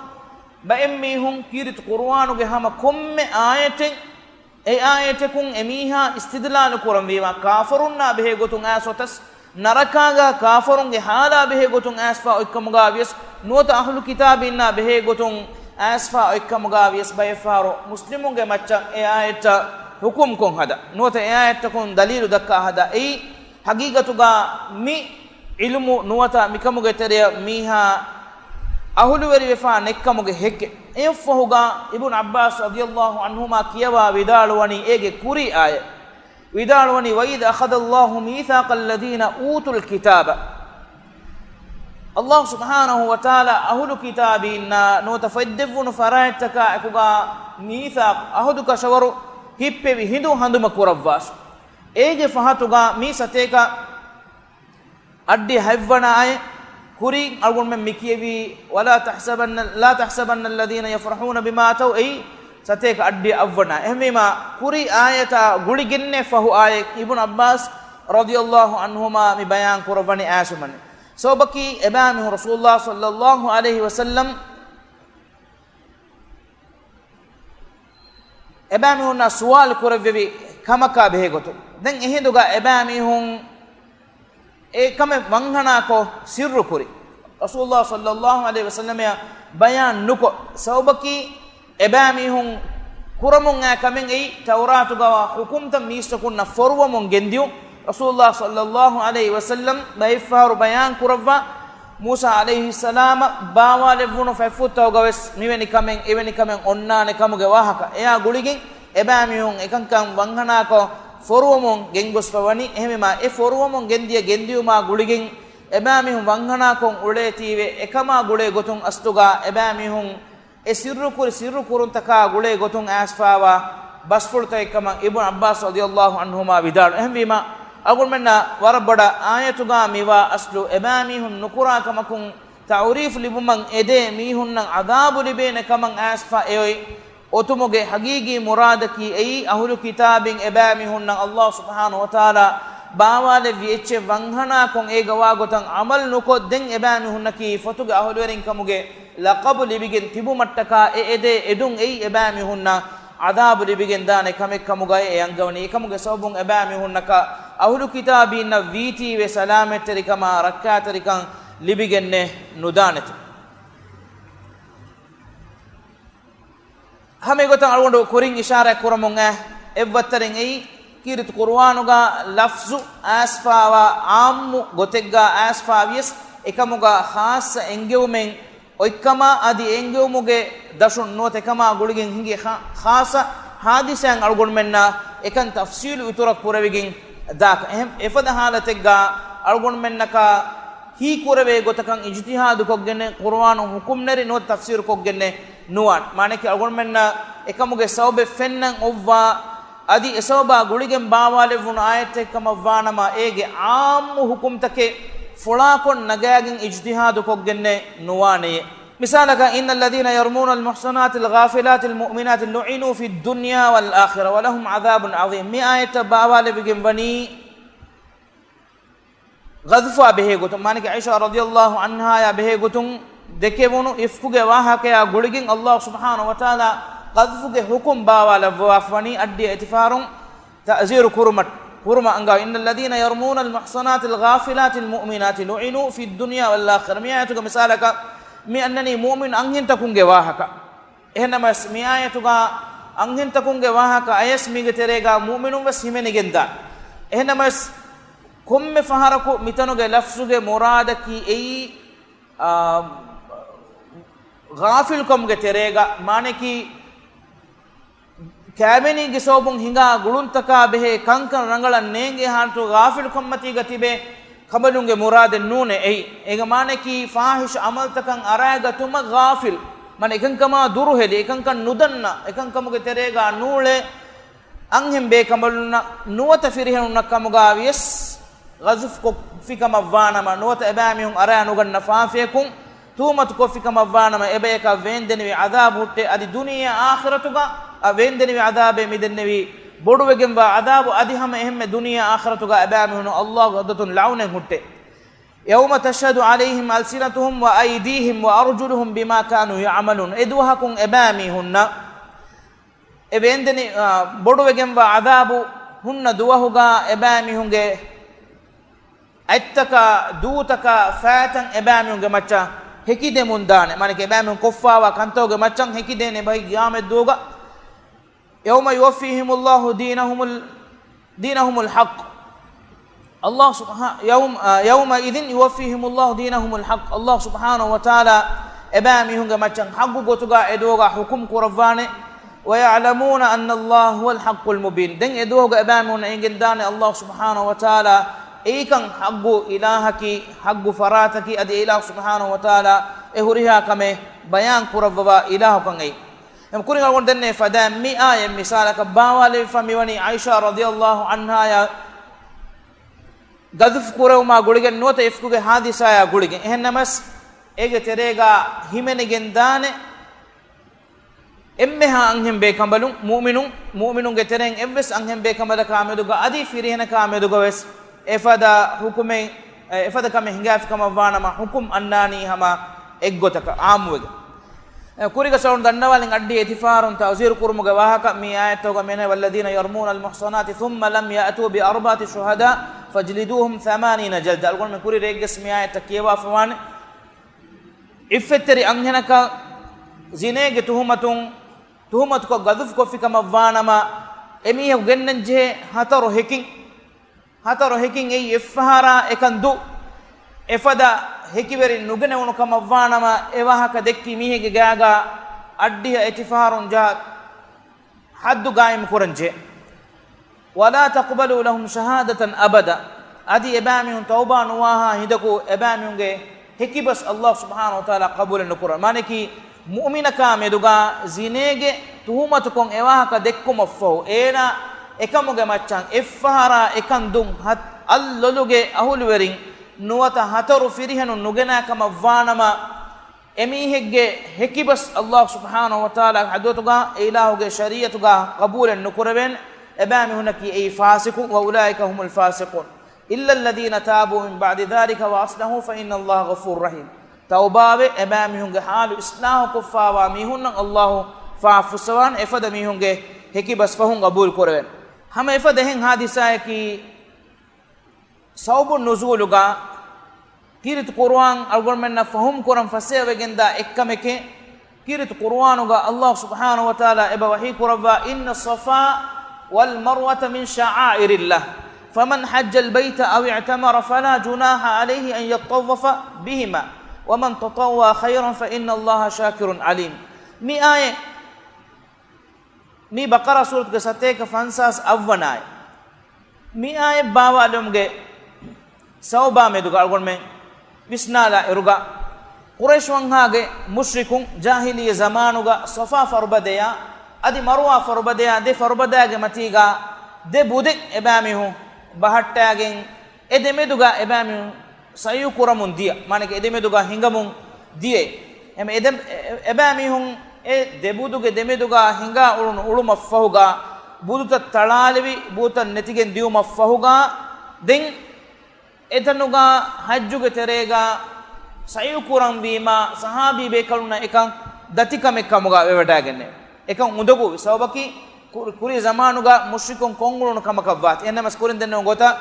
ބައެއްމީހުން ކީރިތި ޤުރުއާނުގެ ހަމަ ކޮންމެ އާޔަތެއް، އެ އާޔަތަކުން އެމީހާ އިސްތިދްލާލު ކުރަންވީމާ، ކާފަރުންނާ ބެހޭގޮތުން އައިސް އޮތަސް، ނަރަކާގާ ކާފަރުންގެ ޙާލާ ބެހޭގޮތުން އައިސްފާ އޮތްކަމުގާ ވިޔަސް، ނުވަތަ އަހުލު ކިތާބީންނާ ބެހޭގޮތުން އައިސްފާ އޮތްކަމުގާ ވިޔަސް، ބައެއްފަހަރު މުސްލިމުންގެ މައްޗަށް އެ އާޔަތްތައް ޙުކުމްކޮށް ހަދާ، ނުވަތަ އެ އާޔަތްތަކުން ދަލީލު ދައްކާ ހަދާ. އެއީ، ޙަޤީޤަތުގާ މި ޢިލްމު ނުވަތަ މިކަމުގެ ތެރެއަށް މީހާ އަހުލުވެރިވެފާ ނެތްކަމުގެ ހެއްކެއް. އެއަށްފަހުގާ އިބްނު ޢައްބާސް ރަޟިޔަﷲ ޢަންހުމާ ކިޔަވާ ވިދާޅުވަނީ އޭގެ ކުރީ އާޔަތް. ވިދާޅުވަނީ، وإذ أخذ الله ميثاق الذين أوتوا الكتاب. ﷲ ސުބްޙާނަހޫ ވަތަޢާލާ އަހުލު ކިތާބީންނާ ނުވަތަ ފޮތްދެއްވުނު ފަރާތްތަކާ އެކުގާ މީސާޤު، އަހުދު ކަށަވަރު ހިއްޕެވި ހިނދު ހަނދުމަ ކުރައްވާށި. އޭގެ ފަހަތުގާ މީ ސަތޭކަ އަށްޑިހަ ހަތްވަނަ އާޔަތް ކުރީ އަޅުގަނޑުމެން މި ކިޔެވީ، ولا تحسبن، لا تحسبن الذين يفرحون بما آتوا، އެއީ ސަތޭކަ އަށްޑިހަ އަށްވަނަ. އެހެންވީމާ، ކުރީ އާޔަތާ ގުޅިގެންނެއް ފަހު އާޔަތް އިބްނު ޢައްބާސް ރަޟިޔަﷲ ޢަންހުމާ މި ބަޔާން ކުރައްވަނީ އާޔަތުމަން. ސަބަބަކީ، އެބައިމީހުން ރަސޫލުﷲ ޞައްލަﷲ ޢަލައިހި ވަސައްލަމް އެބައިމީހުންނާ ސުވާލު ކުރެއްވެވި، ކަމަކާ ބެހޭ ގޮތުން. ދެން އެހިނދުގަ އެބައިމީހުން އެ ކަމެއް ވަންހަނާކޮށް ސިއްރު ކުރި. ރަސޫލުﷲ ޞައްލަﷲ ޢަލައިހި ވަސައްލަމައަށް ބަޔާން ނުކޮށް، ސަބަބަކީ އެބައިމީހުން ކުރަމުން އައި ކަމެއް އެއީ، ތައުރާތުގަވާ ޙުކުމްތައް މީސްތަކުންނަށް ފޮރުވަމުން ގެންދިޔުން. ރަސޫލުﷲ ޞައްލަﷲ ޢަލައިހި ވަސައްލަމް ބައެއްފަހަރު ބަޔާން ކުރައްވާ، މޫސާ ޢަލައިހިއްސަލާމަށް ބާވާލެއްވުނު ފަތްފުށްތަކުގަވެސް މިވެނި ކަމެއް، އެވެނި ކަމެއް އޮންނާނެ ކަމުގެ ވާހަކަ. އެއާ ގުޅިގެން އެބައިމީހުން އެކަންކަން ވަންހަނާކޮށް ފޮރުވަމުން ގެންގޮސްފަ ވަނީ. އެހެންވީމާ، އެ ފޮރުވަމުން ގެންދިޔަ ގެންދިޔުމާ ގުޅިގެން އެބައިމީހުން ވަންހަނާކޮށް އުޅޭތީވެ، އެކަމާ ގުޅޭ ގޮތުން އަސްލުގަ އެބައިމީހުން އެ ސިއްރުކުރި ސިއްރު ކުރުންތަކާ ގުޅޭ ގޮތުން އައިސްފާވާ ބަސްފުޅުތަކެއް ކަމަށް އިބްނު ޢައްބާސް ރަޟިޔަﷲ ޢަންހުމާ ވިދާޅު. އެހެންވީމާ، އަޅުގަނޑުމެންނަށް ވަރަށް ބޮޑަށް އާޔަތުގަ މިވާ އަސްލު އެބައިމީހުން ނުކުރާ ކަމަކުން ތަޢުރީފު ލިބުމަށް އެދޭ މީހުންނަށް ޢަޛާބު ލިބޭނެ ކަމަށް އައިސްފަ އެއޮތް އޮތުމުގެ ހަގީގީ މުރާދަކީ އެއީ، އަހުލު ކިތާބީން އެބައިމީހުންނަށް ﷲ ސުބްޙާނަހޫ ވަތަޢާލާ ބާވާލެއްވި އެއްޗެއް ވަންހަނާކޮށް، އޭގަ ވާގޮތަށް ޢަމަލު ނުކޮށް، ދެން އެބައިމީހުންނަކީ ފޮތުގެ އަހުލުވެރިން ކަމުގެ ލަޤަބު ލިބިގެން ތިބުމަށްޓަކާ އެ އެދޭ އެދުން އެއީ އެބައިމީހުންނަށް ޢަޛާބު ލިބިގެން ދާނެ ކަމެއް ކަމުގައި އެ އަންގަވަނީ. އެކަމުގެ ސަބަބުން އެބައިމީހުންނަކަށް އަހުލު ކިތާބީންނަށް ވީތީވެ ސަލާމަތްތެރިކަމާ ރައްކާތެރިކަން ލިބިގެންނެއް ނުދާނެތެ. ހަމަ އެގޮތަށް އަޅުގަނޑު ކުރިން އިޝާރާތް ކުރަމުން އައި އެއްވައްތަރެއް އެއީ، ކީރިތި ޤުރުއާނުގަ ލަފްޒު އައިސްފާވާ ޢާއްމު ގޮތެއްގަ އައިސްފާވިޔަސް، އެކަމުގަ ޚާއްޞަ އެންގެވުމެއް އޮތްކަމާ، އަދި އެންގެވުމުގެ ދަށުން ނުވަތަ އެކަމާ ގުޅިގެން ހިނގި ޚާ-، ޚާއްޞަ ޙާދިސާއެއް އަޅުގަނޑުމެންނަށް އެކަން ތަފްޞީލު އިތުރަށް ކުރެވިގެން ދާކަށް. އެހެން އެފަދަ ޙާލަތެއްގަ އަޅުގަނޑުމެންނަކަށް ހީކުރެވޭ ގޮތަކަށް އިޖްތިހާދު ކޮށްގެންނެއް، ޤުރުއާނު ޙުކުމްނެރި ނުވަތަ ތަފްސީރު ކޮށްގެންނެއް ނުވާނެ. މާނައަކީ އަޅުގަނޑުމެންނަށް އެކަމުގެ ސަބަބެއް ފެންނަން އޮއްވާ، އަދި އެ ސަބަބާ ގުޅިގެން ބާވާލެއްވުނު އާޔަތެއް ކަމަށްވާނަމަ، އޭގެ ޢާއްމު ޙުކުމްތަކެއް ފުޅާކޮށް ނަގާގެން އިޖްތިހާދު ކޮށްގެންނެއް ނުވާނެޔޭ. މިސާލަކަށް، إن الذين يرمون المحصنات الغافلات المؤمنات لعنوا في الدنيا والآخرة ولهم عذاب عظيم. މި އާޔަތަށް ބާވާލެވިގެން ވަނީ، ޤަޛްފާ ބެހޭ ގޮތުން، މާނައަކީ ޢާއިޝާ ރަޟިޔަﷲ ޢަންހާޔާ ބެހޭ ގޮތުން ދެކެވުނު އިފްކުގެ ވާހަކަޔާ ގުޅިގެން ﷲ ސުބްޙާނަހޫ ވަތަޢާލާ ޤަޛްފުގެ ޙުކުމް ބާވާލައްވަވާފަ ވަނީ އައްޑިއަ އެތިފަހަރުން ތަޢުޒީރު ކުރުމަށް، ކުރުމަށް އަންގާ، إن الذين يرمون المحصنات الغافلات المؤمنات لعنوا في الدنيا والآخرة. މި އާޔަތުގެ މިސާލަކަށް މި އަންނަނީ މުއުމިން އަންހެންތަކުންގެ ވާހަކަ. އެހެންނަމަވެސް، މި އާޔަތުގަ އަންހެންތަކުންގެ ވާހަކަ އަޔަސް މީގެ ތެރޭގަ މުއުމިނުން ވެސް ހިމެނިގެންދާނެ. އެހެންނަމަވެސް، ކޮންމެ ފަހަރަކު މިތަނުގެ ލަފްޒުގެ މުރާދަކީ އެއީ، އާ، ޣާފިލުކަމުގެ ތެރޭގަ، މާނައަކީ، ކައިވެނީގެ ސަބަބުން ހިނގާ ގުޅުންތަކާ ބެހޭ ކަންކަން ރަނގަޅަށް ނޭނގޭ ޙާލަތު ޣާފިލުކަންމަތީގަ ތިބޭ ކަނބަލުންގެ މުރާދެއް ނޫނޭ އެއީ. އޭގެ މާނައަކީ ފާޙިޝް ޢަމަލުތަކަށް އަރާގަތުމަށް ޣާފިލް، މާނަ އެކަންކަމާ ދުރުހެލި، އެކަންކަން ނުދަންނަ، އެކަންކަމުގެ ތެރޭގަ ނޫޅޭ އަންހެން ބޭކަނބަލުންނަށް ނުވަތަ ފިރިހެނުންނަށް ކަމުގަ ވިޔަސް ޤަޛްފު ކޮށްފި ކަމަށް ވާނަމަ، ނުވަތަ އެބައިމީހުން އަރާ ނުގަންނަ ފާފަޔަކުން ތުހުމަތު ކޮށްފި ކަމަށް ވާނަމަ، އެބަޔަކަށް ވޭންދެނިވި ޢަޛާބު ހުއްޓޭ. އަދި ދުނިޔެ އާޚިރަތުގަ އަށް ވޭންދެނިވި ޢަޛާބޭ މިދެންނެވީ، ބޮޑުވެގެންވާ ޢަޛާބު. އަދި ހަމަ އެހެންމެ ދުނިޔެ އާޚިރަތުގަ އެބައިމީހުން ﷲގެ ޙަޟްރަތުން ލަޢުނަތް ހުއްޓޭ. يوم تشهد عليهم ألسنتهم وأيديهم وأرجلهم بما كانوا يعملون. އެ ދުވަހަކުން އެބައިމީހުންނަށް އެ ވޭންދެނި، އާ، ބޮޑުވެގެންވާ ޢަޛާބު ހުންނަ ދުވަހުގަ އެބައިމީހުންގެ އަތްތަކާ، ދޫތަކާ، ފައިތައް އެބައިމީހުންގެ މައްޗަށް ހެކިދެމުން ދާނެ. މާނައަކީ އެބައިމީހުން ކޮށްފާވާ ކަންތަކުގެ މައްޗަށް ހެކިދޭނެ ބަހި ޤިޔާމަތް ދުވަހުގަ. يوم يوفيهم الله دينهم ال-، دينهم الحق. ﷲ ސުބްޙާ-، يوم، އާ، يومئذ يوفيهم الله دينهم الحق. ﷲ ސުބްޙާނަހޫ ވަތަޢާލާ އެބައިމީހުންގެ މައްޗަށް ޙައްޤު ގޮތުގަ އެ ދުވަހުގަ ޙުކުމް ކުރައްވާނެ. ويعلمون أن الله هو الحق المبين. ދެން އެ ދުވަހުގަ އެބައިމީހުންނަށް އެނގެންދާނެ ﷲ ސުބްޙާނަހޫ ވަތަޢާލާ އެއީކަން ޙައްޤު އިލާހަކީ، ޙައްޤު ފަރާތަކީ، އަދި އެ އިލާހު ސުބްޙާނަހޫ ވަތަޢާލާ އެ ހުރިހާ ކަމެއް ބަޔާން ކުރައްވަވާ އިލާހުކަން އެއީ. އެމަ ކުރިން އަޅުގަނޑު ދެންނެވި ފަދައިން މި އާޔަތް މިސާލަކަށް ބާވާލެވިފަ މިވަނީ ޢާއިޝާ ރަޟިޔަﷲ ޢަންހާޔާ ޤަޛްފު ކުރެވުމާ ގުޅިގެން ނުވަތަ އިފްކުގެ ޙާދިސާޔާ ގުޅިގެން. އެހެންނަމަވެސް، އޭގެ ތެރޭގަ ހިމެނިގެންދާނެ އެންމެހާ އަންހެން ބޭކަނބަލުން، މުއުމިނުން، މުއުމިނުންގެ ތެރެއިން އެއްވެސް އަންހެން ބޭކަނބަލަކާ މެދުގަ އަދި ފިރިހެނަކާ މެދުގަވެސް އެފަދަ ޙުކުމެއް، އެ، އެފަދަ ކަމެއް ހިނގާފި ކަމަށްވާނަމަ ޙުކުމް އަންނާނީ ހަމަ އެއްގޮތަކަށް ޢާއްމުވެގެން. އެ، ކުރީގެ ސަބަބުން ދަންނަވާލިން އައްޑިހަ އެތިފަހަރުން ތައުޒީރު ކުރުމުގެ ވާހަކަ މި އާޔަތްތަކުގަ މިއަންނަނީ، "والذين يرمون المحصنات ثم لم يأتوا بأربعة شهداء فاجلدوهم ثمانين جلدة." އަޅުގަނޑުމެން ކުރި ރެއެއްގެސް މި އާޔަތްތައް ކިޔަވާފަވާނެ. އިއްފަތްތެރި އަންހެނަކަށް ޒިނޭގެ ތުހުމަތުން، ތުހުމަތުކޮށް ގަދަފުކޮށްފި ކަމަށްވާނަމަ، އެމީހަކު ގެންނަންޖެހޭ ހަތަރު ހެކިން. ހަތަރު ހެކިން އެއީ އެއްފަހަރާ އެކަން ދު. އެފަދަ ހެކިވެރިން ނުގެނެވުނު ކަމަށްވާނަމަ، އެ ވާހަކަ ދެއްކި މީހެއްގެ ގާގަ އައްޑިހަ އެތިފަހަރުން ޖަހާ ޙައްދު ގާއިމު ކުރަންޖެހޭ. "ولا تقبلوا لهم شهادة أبدا." އަދި އެބައިމީހުން ތައުބާ ނުވާހާ ހިނދަކު އެބައިމީހުންގެ ހެކިބަސް ﷲ ސުބްޙާނަހޫ ވަތަޢާލާ ޤަބޫލެއް ނުކުރަން. މާނައަކީ، މުއުމިނަކާ މެދުގަ ޒިނޭގެ ތުހުމަތުކޮށް އެވާހަކަ ދެއްކުމަށްފަހު، އޭނާ އެކަމުގެ މައްޗަށް އެއްފަހަރާ އެކަން ދުން ހަތް އަށް ލޮލުގެ އަހުލުވެރިން ނުވަތަ ހަތަރު ފިރިހެނުން ނުގެނާ ކަމަށްވާނަމަ، އެމީހެއްގެ ހެކިބަސް ﷲ ސުބްޙާނަހޫ ވަތަޢާލާގެ ޙަޟްރަތުގަ، އެ އިލާހުގެ ޝަރީޢަތުގަ ޤަބޫލެއް ނުކުރެވޭނެ. އެބައިމީހުނަކީ އެއީ ފާސިޤު، "وأولئك هم الفاسقون إلا الذين تابوا من بعد ذلك وأصلحوا فإن الله غفور رحيم." ތައުބާވެ، އެބައިމީހުންގެ ޙާލު އިޞްލާޙުކޮށްފާވާ މީހުންނަށް ﷲ ފާފުފުއްސަވާނެ، އެފަދަ މީހުންގެ ހެކިބަސް ފަހުން ޤަބޫލު ކުރެވޭނެ. ހަމަ އެފަދަ އެހެން ޙާދިސާއަކީ، ސަބަބު ނުޒޫލުގަ ކީރިތި ޤުރުއާން އަޅުގަނޑުމެންނަށް ފަހުމް ކުރަން ފަސޭހަވެގެންދާ އެއްކަމެކޭ. ކީރިތި ޤުރުއާނުގަ ﷲ ސުބްޙާނަހޫ ވަތަޢާލާ އެބަ ވަޙީ ކުރައްވާ، "إن الصفا والمروة من شعائر الله فمن حج البيت أو اعتمر فلا جناح عليه أن يطوف بهما ومن تطوع خيرا فإن الله شاكر عليم." މި އާޔަތް މި ބަޤަރާ ސޫރަތުގެ ސަތޭކަ ފަންސާސް އަށްވަނަ އާޔަތް. މި އާޔަތް ބާވާލުމުގެ ސަބަބާ މެދުގަ އަޅުގަނޑުމެން ވިސްނާލާ އިރުގަ، ޤުރައިޝް ވަންހާގެ މުޝްރިކުން ޖާހިލިއްޔަ ޒަމާނުގަ ޞަފާ ފަރުބަދަޔާ އަދި މަރުވާ ފަރުބަދަޔާ ދެ ފަރުބަދައިގެ މަތީގަ ދެ ބުދެއް އެބައިމީހުން ބަހައްޓާގެން، އެ ދެމެދުގަ އެބައިމީހުން ސަޢްޔު ކުރަމުން ދިޔަ، މާނައަކީ އެ ދެމެދުގަ ހިނގަމުން ދިޔައީ. އެހެން އެ ދެ-، އެ-، އެބައިމީހުން އެ ދެ ބުދުގެ ދެމެދުގަ ހިނގާ އުޅުނު އުޅުމަށްފަހުގަ ބުދުތައް ތަޅާލެވި، ބުދުތައް ނެތިގެން ދިޔުމަށްފަހުގަ ދެން އެތަނުގަ ޙައްޖުގެ ތެރޭގަ ސަޢްޔު ކުރަންވީމަ، ޞަޙާބީ ބޭކަލުންނަށް އެކަން ދަތިކަމެއް ކަމުގަ ވެވަޑައިގެންނެވި. އެކަން އުނދަގޫވި. ސަބަބަކީ ކުރި، ކުރީ ޒަމާނުގަ މުޝްރިކުން ކޮށްއުޅުނު ކަމަކަށްވާތީ. އެހެންނަމަވެސް ކުރިން ދެންނެވުނު ގޮތަށް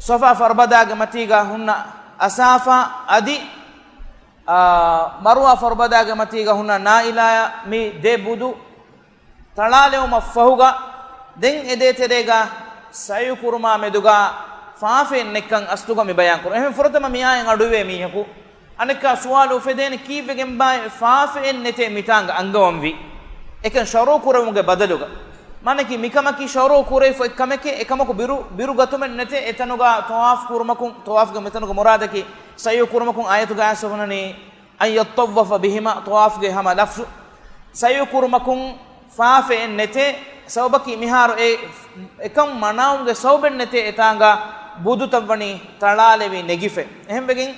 ޞަފާ ފަރުބަދާގެ މަތީގަ ހުންނަ އަސާފާ އަދި، އާ، މަރުވާ ފަރުބަދާގެ މަތީގަ ހުންނަ ނާއިލާޔާ މި ދެ ބުދު ތަޅާލެވުމަށްފަހުގަ ދެން އެ ދޭތެރޭގަ ސަޢްޔު ކުރުމާ މެދުގަ ފާފައެއް ނެތްކަން އަސްލުގަ މި ބަޔާން ކުރަން. އެހެން ފުރަތަމަ މި އާޔަތް އަޑުއިވޭ މީހަކު އަނެއްކާ ސުވާލު އުފެދޭނެ، ކީއްވެގެންބާއޭ ފާފައެއް ނެތޭ މިތާނގަ އަންގަވަންވީ؟ އެކަން ޝަރުޢު ކުރެވުމުގެ ބަދަލުގަ. މާނައަކީ މިކަމަކީ ޝަރުޢު ކުރެވިފަ އެއްކަމެކޭ، އެކަމަކު ބިރު، ބިރުގަތުމެއް ނެތޭ، އެތަނުގަ ޠަވާފް ކުރުމަކުން، ޠަވާފްގެ މިތަނުގެ މުރާދަކީ ސަޢްޔު ކުރުމަކުން އާޔަތުގަ އައިސްފަ ހުންނަނީ، "أن يطوف بهما"، ޠަވާފްގެ ހަމަ ލަފްޒު. ސަޢްޔު ކުރުމަކުން ފާފައެއް ނެތޭ، ސަބަބަކީ މިހާރު އެ އެކަން މަނާވުމުގެ ސަބަބެއް ނެތޭ އެތާނގަ ބުދުތައް ވަނީ ތަޅާލެވި ނެގިފަ. އެހެންވެގެން،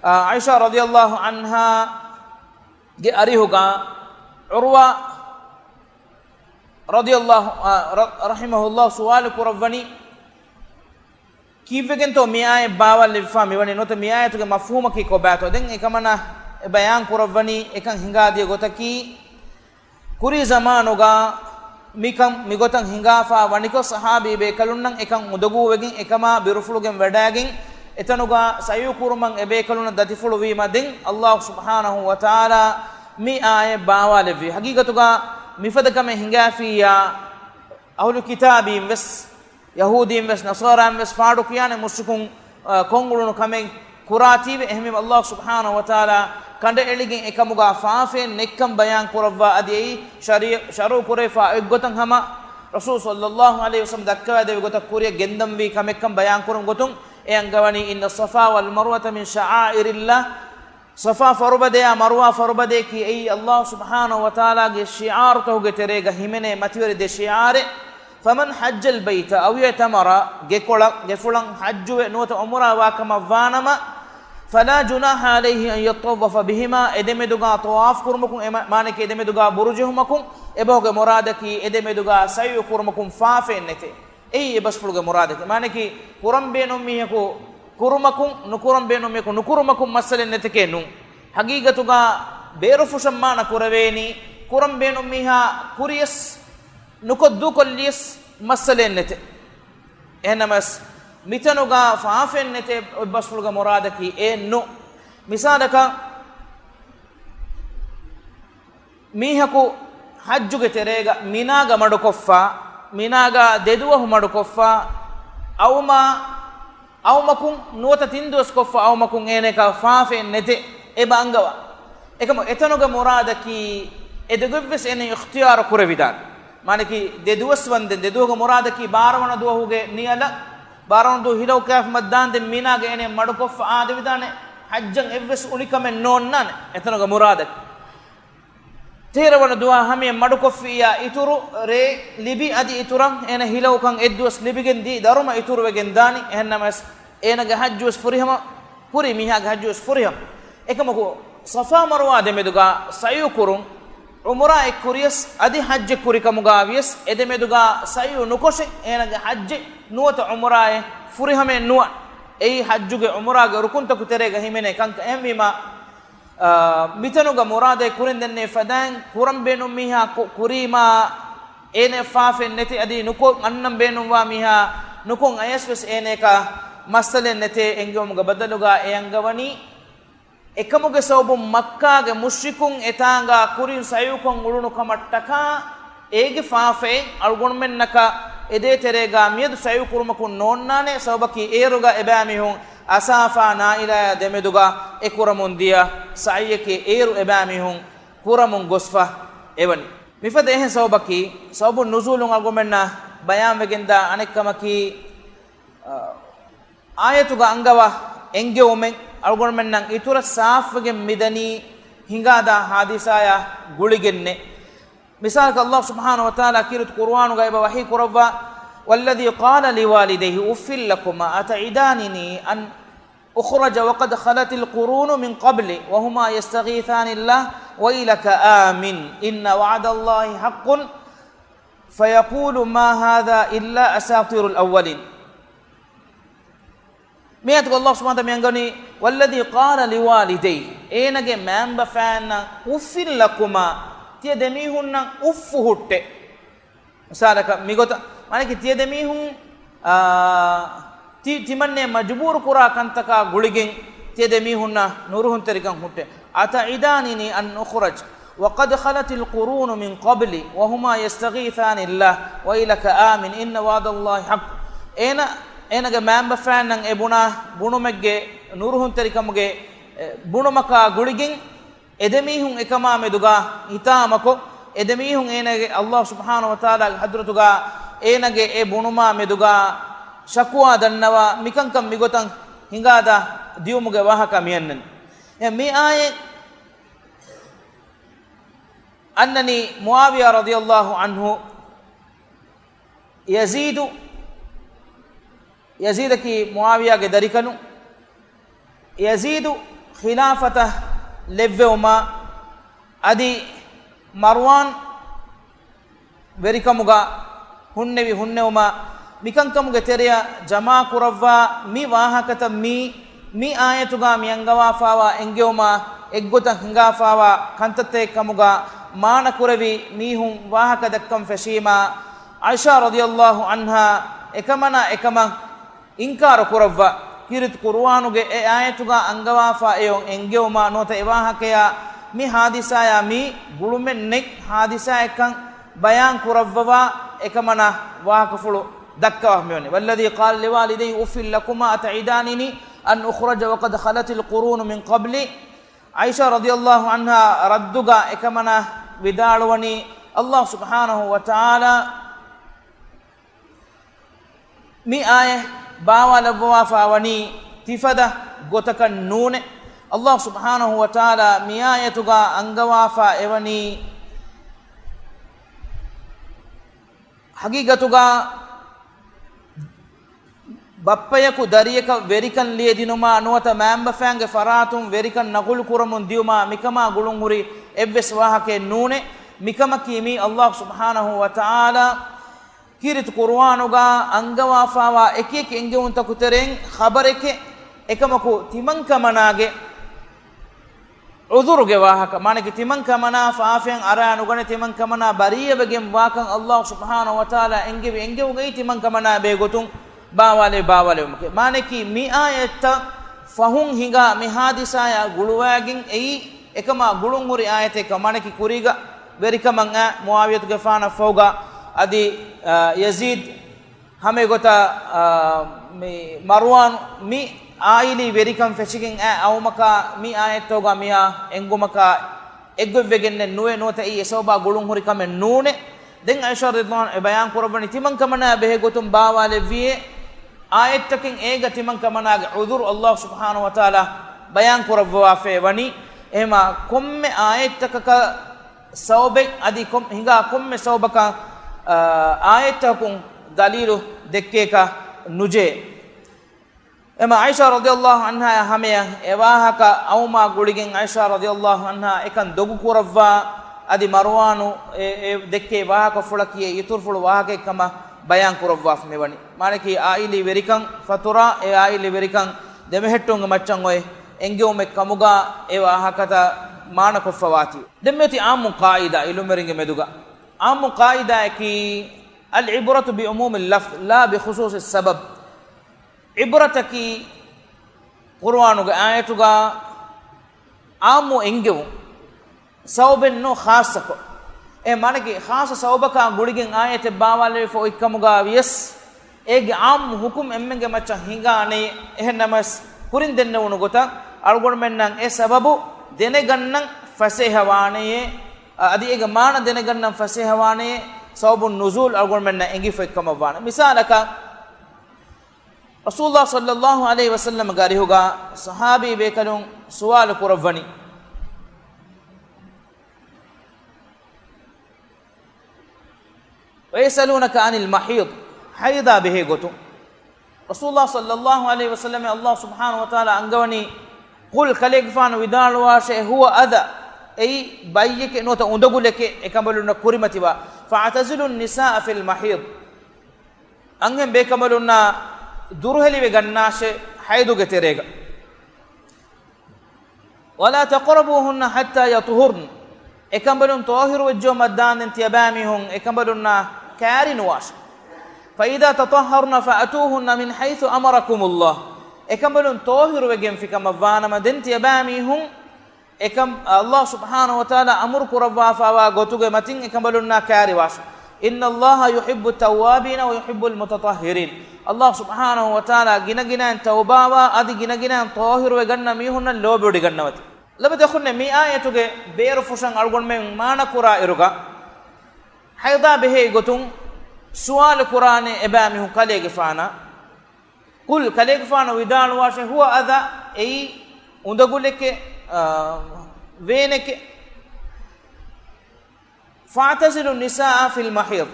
އާ، ޢާއިޝާ ރަޟިޔަﷲ ޢަންހާގެ އަރިހުގަ ޢުރްވާ ރަޟިޔަﷲ، އާ، ރަ-، ރަޙިމަހުﷲ ސުވާލު ކުރައްވަނީ، ކީއްވެގެންތޯ މި އާޔަތް ބާވާލެވިފާ މިވަނީ ނުވަތަ މި އާޔަތުގެ މަފްހޫމަކީ ކޮބާތޯ؟ ދެން އެކަމަނާ އެ ބަޔާން ކުރައްވަނީ އެކަން ހިނގާދިޔަ ގޮތަކީ، ކުރީ ޒަމާނުގަ މިކަން މިގޮތަށް ހިނގާފާ ވަނިކޮށް، ޞަޙާބީ ބޭކަލުންނަށް އެކަން އުނދަގޫވެގެން، އެކަމާ ބިރުފުޅުގެން ވަޑައިގެން، އެތަނުގަ ސަޢްޔު ކުރުމަށް އެބޭކަލުންނަށް ދަތިފުޅުވީމަ، ދެން ﷲ ސުބްޙާނަހޫ ވަތަޢާލާ މި އާޔަތް ބާވާލެއްވި. ހަގީގަތުގަ މިފަދަ ކަމެއް ހިނގާފިއްޔާ، އަހުލު ކިތާބީން ވެސް، ޔަހޫދީން ވެސް، ނަޞާރާން ވެސް ފާޑު ކިޔާނެ މުޝްރިކުން، އަ، ކޮށްއުޅުނު ކަމެއް ކުރާތީވެ. އެހެންވީމަ ﷲ ސުބްޙާނަހޫ ވަތަޢާލާ ކަނޑައެޅިގެން އެކަމުގަ ފާފައެއް ނެތްކަން ބަޔާން ކުރައްވާ އަދި އެއީ ޝަރީ-، ޝަރުޢު ކުރެވިފާ އޮތްގޮތަށް ހަމަ ރަސޫލު ޞައްލަﷲ ޢަލައިހި ވަސައްލަމަ ދައްކަވާދެއްވި ގޮތަށް ކުރިއަށް ގެންދަންވީ ކަމެއްކަން ބަޔާން ކުރުން ގޮތުން އެ އަންގަވަނީ، إن الصفا والمروة من شعائر الله. ޞަފާ ފަރުބަދަޔާ މަރުވާ ފަރުބަދަޔަކީ އެއީ ﷲ ސުބްޙާނަހޫ ވަތަޢާލާގެ ޝިޢާރުތަކުގެ ތެރޭގަ ހިމެނޭ މަތިވެރި ދެ ޝިޢާރެއް. فمن حج البيت أو اعتمر، ގެކޮޅަށް، ގެފުޅަށް ޙައްޖުވެ ނުވަތަ ޢުމްރާ ވާކަމަށްވާނަމަ، فلا جناح عليه أن يطوف بهما، އެދެމެދުގަ ޠަވާފް ކުރުމަކުން، އެ މަ-، މާނައަކީ އެދެމެދުގަ ބުރު ޖެހުމަކުން، އެބަހުގެ މުރާދަކީ އެދެމެދުގަ ސަޢްޔު ކުރުމަކުން ފާފައެއް ނެތޭ. އެއީ އެ ބަސްފުޅުގެ މުރާދަކީ. މާނައަކީ ކުރަން ބޭނުން މީހަކު ކުރުމަކުން، ނުކުރަން ބޭނުން މީހަކު ނުކުރުމަކުން މައްސަލައެއް ނެތެކޭ ނޫން. ހަގީގަތުގަ ބޭރުފުށަށް މާނަ ކުރެވޭނީ، ކުރަން ބޭނުން މީހާ ކުރިޔަސް ނުކޮށް ދޫކޮށްލިޔަސް މައްސަލައެއް ނެތޭ. އެހެންނަމަސް، މިތަނުގަ ފާފައެއް ނެތޭ އޮތް ބަސްފުޅުގެ މުރާދަކީ އެއެއް ނޫ. މިސާލަކަށް، މީހަކު ޙައްޖުގެ ތެރޭގަ މިނާގަ މަޑުކޮށްފަ، މިނާގަ ދެދުވަހު މަޑުކޮށްފަ، އައުމާ، އައުމަކުން ނުވަތަ ތިން ދުވަސް ކޮށްފަ އައުމަކުން އޭނައަކަށް ފާފައެއް ނެތޭ، އެބަ އަންގަވާ. އެކަމު އެތަނުގެ މުރާދަކީ އެ ދެގޮތްވެސް އޭނަ އިޚްތިޔާރު ކުރެވިދާނެ. މާނަކީ ދެ ދުވަސް ވަންދެން ދެ ދުވަހުގެ މުރާދަކީ ބާރަ ވަނަ ދުވަހުގެ ނިޔަލަށް، ބާރަ ވަނަ ދުވަހު ހިލައު ކާފަމަށް ދާންދެން މިނާގަ އޭނަ މަޑުކޮށްފަ އާދެވިދާނެ، ޙައްޖަށް އެއްވެސް އުޅިކަމެއް ނޯންނާނެ އެތަނުގެ މުރާދަކީ. ތޭރަ ވަނަ ދުވަހަށް ހަމަޔަށް މަޑުކޮށްފިއްޔާ އިތުރު ރޭ ލިބި އަދި އިތުރަށް އޭނަ ހިލައުކަން އެއްދުވަސް ލިބިގެން ދީ ދަރުމަ އިތުރުވެގެން ދާނީ. އެހެންނަމަސް އޭނަގެ ޙައްޖުވެސް ފުރިހަމަ ކުރީ މީހާގެ ޙައްޖުވެސް ފުރިހަމަ. އެކަމަކު ޞަފާ މަރުވާ ދެމެދުގަ ސަޢްޔު ކުރުން، ޢުމްރާއެއް ކުރިޔަސް އަދި ޙައްޖެއް ކުރިކަމުގަ ވިޔަސް އެދެމެދުގަ ސަޢްޔު ނުކޮށެ އޭނަގެ ޙައްޖެއް ނުވަތަ ޢުމްރާއެއް ފުރިހަމައެއް ނުވާ. އެއީ ޙައްޖުގެ ޢުމްރާގެ ރުކުންތަކު ތެރޭގަ ހިމެނޭ ކަންކަން. އެހެންވީމާ، އާ، މިތަނުގަ މުރާދައި ކުރިން ދެންނެވި ފަދައިން ކުރަން ބޭނުން މީހާ ކު-، ކުރީމާ އޭނަ ފާފައެއް ނެތި އަދި ނުކޮށް އަންނަން ބޭނުންވާ މީހާ ނުކޮށް އަޔަސްވެސް އޭނައަކަށް މައްސަލައެއް ނެތޭ އެންގެވުމުގެ ބަދަލުގަ އެ އަންގަވަނީ އެކަމުގެ ސަބަބުން މައްކާގެ މުޝްރިކުން އެތާނގަ ކުރިން ސަޢްޔުކޮށް އުޅުނު ކަމަށްޓަކާ އޭގެ ފާފައެއް އަޅުގަނޑުމެންނަކަށް އެދޭ ތެރޭގަ މިއަދު ސަޢްޔު ކުރުމަކުން ނޯންނާނެ. ސަބަބަކީ އޭރުގަ އެބައިމީހުން އަސާފާ ނާއިލާޔާ ދެމެދުގަ އެ ކުރަމުން ދިޔަ ސަޢްޔަކީ އޭރު އެބައިމީހުން ކުރަމުން ގޮސްފަ އެވަނީ. މިފަދަ އެހެން ސަބަބަކީ، ސަބަބު ނުޒޫލުން އަޅުގަނޑުމެންނަށް ބަޔާންވެގެންދާ އަނެއްކަމަކީ، އާ، އާޔަތުގަ އަންގަވާ އެންގެވުމެއް އަޅުގަނޑުމެންނަށް އިތުރަށް ސާފުވެގެން މިދަނީ ހިނގާދާ ހާދިސާޔާ ގުޅިގެންނޭ. މިސާލަކަށް ﷲ ސުބްޙާނަހޫ ވަތަޢާލާ ކީރިތި ޤުރުއާނުގައި އެބަ ވަޙީ ކުރައްވާ، والذي قال لوالديه أف لكما أتعدانني أن أخرج وقد خلت القرون من قبلي وهما يستغيثان الله ويلك آمن إن وعد الله حق فيقول ما هذا إلا أساطير الأولين. މިއާޔަތުގަ ﷲ ސުބްޙާނަހޫ ވަތަޢާލާ މި އަންގަވަނީ، والذي قال لوالديه، އޭނަގެ މައިންބަފައިންނަށް، أف لكما، ތިޔަ ދެމީހުންނަށް އުއްފު ހުއްޓޭ. މިސާލަކަށް މިގޮތަށް، މާނައަކީ ތިޔަ ދެމީހުން، އާ، ތި-، ތިމަންނެ މަޖުބޫރު ކުރާ ކަންތަކާ ގުޅިގެން ތިޔަ ދެމީހުންނަށް ނުރުހުންތެރިކަން ހުއްޓޭ. أتعدانني أن أخرج وقد خلت القرون من قبلي وهما يستغيثان الله ويلك آمن إن وعد الله حق. އޭނަ، އޭނަގެ މައިންބަފައިންނަށް އެ ބުނާ ބުނުމެއްގެ ނުރުހުންތެރިކަމުގެ، އެ، ބުނުމަކާ ގުޅިގެން، އެދެމީހުން އެކަމާ މެދުގަ ހިތާމަކޮށް، އެދެމީހުން އޭނަގެ ﷲ ސުބްޙާނަހޫ ވަތަޢާލާގެ ޙަޟްރަތުގަ އޭނަގެ އެ ބުނުމާ މެދުގަ ޝަކުވާ ދަންނަވާ، މިކަންކަން މިގޮތަށް ހިނގާދާ ދިޔުމުގެ ވާހަކަ މިއަންނަނީ. އެ މި އާޔަތް އަންނަނީ މުޢާވިޔާ ރަޟިޔަﷲ ޢަންހު، ޔަޒީދު، ޔަޒީދަކީ މުޢާވިޔާގެ ދަރިކަލުން، ޔަޒީދު ޚިލާފަތަށް ލެއްވެވުމާ އަދި މަރުވާން ވެރިކަމުގަ ހުންނެވި ހުންނެވުމާ، މިކަންކަމުގެ ތެރެއަށް ޖަމާކުރައްވާ މި ވާހަކަތައް މީ، މި އާޔަތުގަ މި އަންގަވާފާވާ އެންގެވުމާ އެއްގޮތަށް ހިނގާފާވާ ކަންތައްތަކެއް ކަމުގަ މާނަކުރެވި މީހުން ވާހަކަ ދައްކަން ފެށީމާ، ޢާއިޝާ ރަޟިޔަﷲ ޢަންހާ އެކަމަނާ އެކަމަށް އިންކާރު ކުރައްވާ، ކީރިތި ޤުރުއާނުގެ އެ އާޔަތުގަ އަންގަވާފަ އެޔޮން އެންގެވުމާ ނުވަތަ އެ ވާހަކަޔާ މި ހާދިސާޔާ މީ ގުޅުމެއް ނެތް ހާދިސާއެއްކަން ބަޔާން ކުރައްވަވާ އެކަމަނާ ވާހަކަފުޅު ދައްކަވާ މިވަނީ. والذي قال لوالديه أف لكما أتعدانني أن أخرج وقد خلت القرون من قبلي. ޢާއިޝާ ރަޟިޔަﷲ ޢަންހާ ރައްދުގަ އެކަމަނާ ވިދާޅުވަނީ، ﷲ ސުބްޙާނަހޫ ވަތަޢާލާ މި އާޔަތް ބާވާލައްވަވާފާ ވަނީ ތިފަދަ ގޮތަކަށް ނޫނޭ. ﷲ ސުބްޙާނަހޫ ވަތަޢާލާ މި އާޔަތުގަ އަންގަވާފާ އެވަނީ، ޙަޤީޤަތުގަ ބައްޕަޔަކު ދަރިޔަކަށް ވެރިކަން ލިޔެދިނުމާ ނުވަތަ މައިންބަފައިންގެ ފަރާތުން ވެރިކަން ނަގުލު ކުރަމުން ދިޔުމާ މިކަމާ ގުޅުންހުރި އެއްވެސް ވާހަކައެއް ނޫނޭ. މިކަމަކީ މީ ﷲ ސުބްޙާނަހޫ ވަތަޢާލާ ކީރިތި ޤުރުއާނުގަ އަންގަވާފާވާ އެކިއެކި އެންގެވުންތަކު ތެރެއިން ޚަބަރެކޭ. އެކަމަކު ތިމަންކަމަނާގެ ޢުޛުރުގެ ވާހަކަ، މާނަކީ ތިމަން ކަމަނާ ފާފައިން އަރާ ނުގަނެ، ތިމަން ކަމަނާ ބަރީއަވެގެން ވާކަން އައްލާހު ސުބްޙާނަހު ވަތަޢާލާ އެންގެވި އެންގެވުގައި ތިމަން ކަމަނާ ބެހޭ ގޮތުން ބާވާލެވި ބާވާލެވުމެކޭ. މާނަކީ މި އާޔަތްތައް ފަހުން ހިނގާ މި ޙާދިސާޔާ ގުޅުވާގެން އެއީ އެކަމާ ގުޅުން ހުރި އާޔަތެއް ކަމަށް. މާނަކީ ކުރީގަ ވެރިކަމަށް އައި މުޢާވިޔަތުގެފާނަށް ފަހުގަ އަދި، އާ، ޔަޒީދު ހަމަ އެގޮތަށް، އާ، މި މަރުވާނު މި އާއިލީ ވެރިކަން ފެށިގެން އައި އައުމަކާ މި އާޔަތްތަކުގަ މިއާ އެންގުމަކާ އެއްގޮތްވެގެންނެއް ނުވޭ، ނުވަތަ އެއީ އެ ސަބަބާ ގުޅުން ހުރި ކަމެއް ނޫނޭ. ދެން ޢާއިޝާ ރަޟިޔައްލާހު ޢަންހާ އެ ބަޔާން ކުރައްވަނީ ތިމަން ކަމަނާ ބެހޭ ގޮތުން ބާވާލެއްވިއޭ، އާޔަތްތަކެއް އޭގަ ތިމަން ކަމަނާގެ ޢުޛުރު އައްލާހު ސުބްޙާނަހު ވަތަޢާލާ ބަޔާން ކުރައްވަވާފައި ވަނީ. އެހެމާ ކޮންމެ އާޔަތްތަކަކަށް ސަބަބެއް އަދި ކޮން، ހިނގާ ކޮންމެ ސަބަބަކަށް، އާ، އާޔަތްތަކުން ދަލީލު ދެއްކޭކަށް ނުޖެހޭ. އެމަ ޢާއިޝާ ރަޟިޔައްލާހު ޢަންހާ ހަމަޔަށް އެ ވާހަކަ އައުމާ ގުޅިގެން ޢާއިޝާ ރަޟިޔައްލާހު ޢަންހާ އެކަން ދޮގު ކުރައްވާ، އަދި މަރުވާނު އެ، އެ ދެއްކޭ ވާހަކަފުޅަކީ އެ އިތުރުފުޅު ވާހަކައެއް ކަމަށް ބަޔާން ކުރައްވާފަ މިވަނީ. މާނަކީ އާއިލީ ވެރިކަން ފަތުރާ، އެ އާއިލީ ވެރިކަން ދެމެހެއްޓުމުގެ މައްޗަށް އޮތް އެންގެވުމެއް ކަމުގަ އެ ވާހަކަތައް މާނަކޮށްފަވާތީ. ދެން މިއޮތީ ޢާއްމު ޤާއިދާ ޢިލްމުވެރިންގެ މެދުގަ. ޢާއްމު ޤާއިދާއަކީ، العبرة بعموم اللفظ لا بخصوص السبب. ޢިބްރަތަކީ ޤުރުއާނުގެ އާޔަތުގަ ޢާއްމު އެންގެވުން، ސަބަބެއް ނޫން ޚާއްޞަކޮށް. އެ މާނަކީ ޚާއްޞަ ސަބަބަކާ ގުޅިގެން އާޔަތެއް ބާވާލެވިފަ އޮތްކަމުގަ ވިޔަސް، އޭގެ ޢާއްމު ޙުކުމް އެންމެންގެ މައްޗަށް ހިނގާނެޔޭ. އެހެންނަމަވެސް، ކުރިން ދެންނެވުނު ގޮތަށް އަޅުގަނޑުމެންނަށް އެ ސަބަބު ދެނެގަންނަން ފަސޭހަވާނެޔޭ، އަދި އޭގެ މާނަ ދެނެގަންނަން ފަސޭހަވާނެޔޭ، ސަބަބު ނުޒޫލް އަޅުގަނޑުމެންނަށް އެނގިފަ އޮތްކަމަށްވާނެ. މިސާލަކަށް، ރަސޫލުﷲ ޞައްލަﷲު ޢަލައިހި ވަސައްލަމްގެ އަރިހުގަ ޞަޙާބީ ބޭކަލުން ސުވާލު ކުރައްވަނީ، ويسألونك عن المحيض، ޙައިޟާ ބެހޭ ގޮތުން. ރަސޫލުﷲ ޞައްލަﷲު ޢަލައިހި ވަސައްލަމަށް ﷲ ސުބްޙާނަހު ވަތަޢާލާ އަންގަވަނީ، قل، ކަލޭގެފާނު ވިދާޅުވާށޭ، هو أذى، އެއީ ބައްޔެކޭ ނުވަތަ އުނދަގުލެކޭ، އެކަނބަލުންނަށް ކުރިމަތިވާ، فاعتزلوا النساء في المحيض، އަންހެން ބޭކަނބަލުންނާ ދުރުހެލިވެގަންނާށޭ ޙައިޟުގެ ތެރޭގަ. ولا تقربوهن حتى يطهرن، އެކަނބަލުން ޠާހިރުވެއްޖައުމަށްދާންދެން ތިޔަބައިމީހުން އެކަނބަލުންނާ ކާރިނުވާށޭ. فإذا تطهرن فأتوهن من حيث أمركم الله، އެކަނބަލުން ޠާހިރުވެގެންފިކަމަށްވާނަމަ، ދެން ތިޔަބައިމީހުން އެކަން، ﷲ ސުބްޙާނަހު ވަތަޢާލާ އަމުރު ކުރައްވާފައިވާ ގޮތުގެ މަތިން އެކަނބަލުންނާ ކާރިވާށޭ. إن الله يحب التوابين ويحب المتطهرين، ﷲ ސުބްޙާނަހު ވަތަޢާލާ ގިނަގިނައިން ތައުބާވާ އަދި ގިނަގިނައިން ޠާހިރުވެގަންނަ މީހުންނަށް ލޯބިވޮޑިގަންނަވަތި. ލަބަދަ އަޚުންނޭ، މި އާޔަތުގެ ބޭރުފުށަން އަޅުގަނޑުމެން މާނަކުރާ އިރުގަ، ޙައިޟާ ބެހޭ ގޮތުން ސުވާލު ކުރާނެ އެބައިމީހުން ކަލޭގެފާނަށް. قل، ކަލޭގެފާނު ވިދާޅުވާށޭ، هو أذى، އެއީ އުނދަގުލެކޭ، އާ، ވޭނެކޭ. فاعتزلوا النساء في المحيض،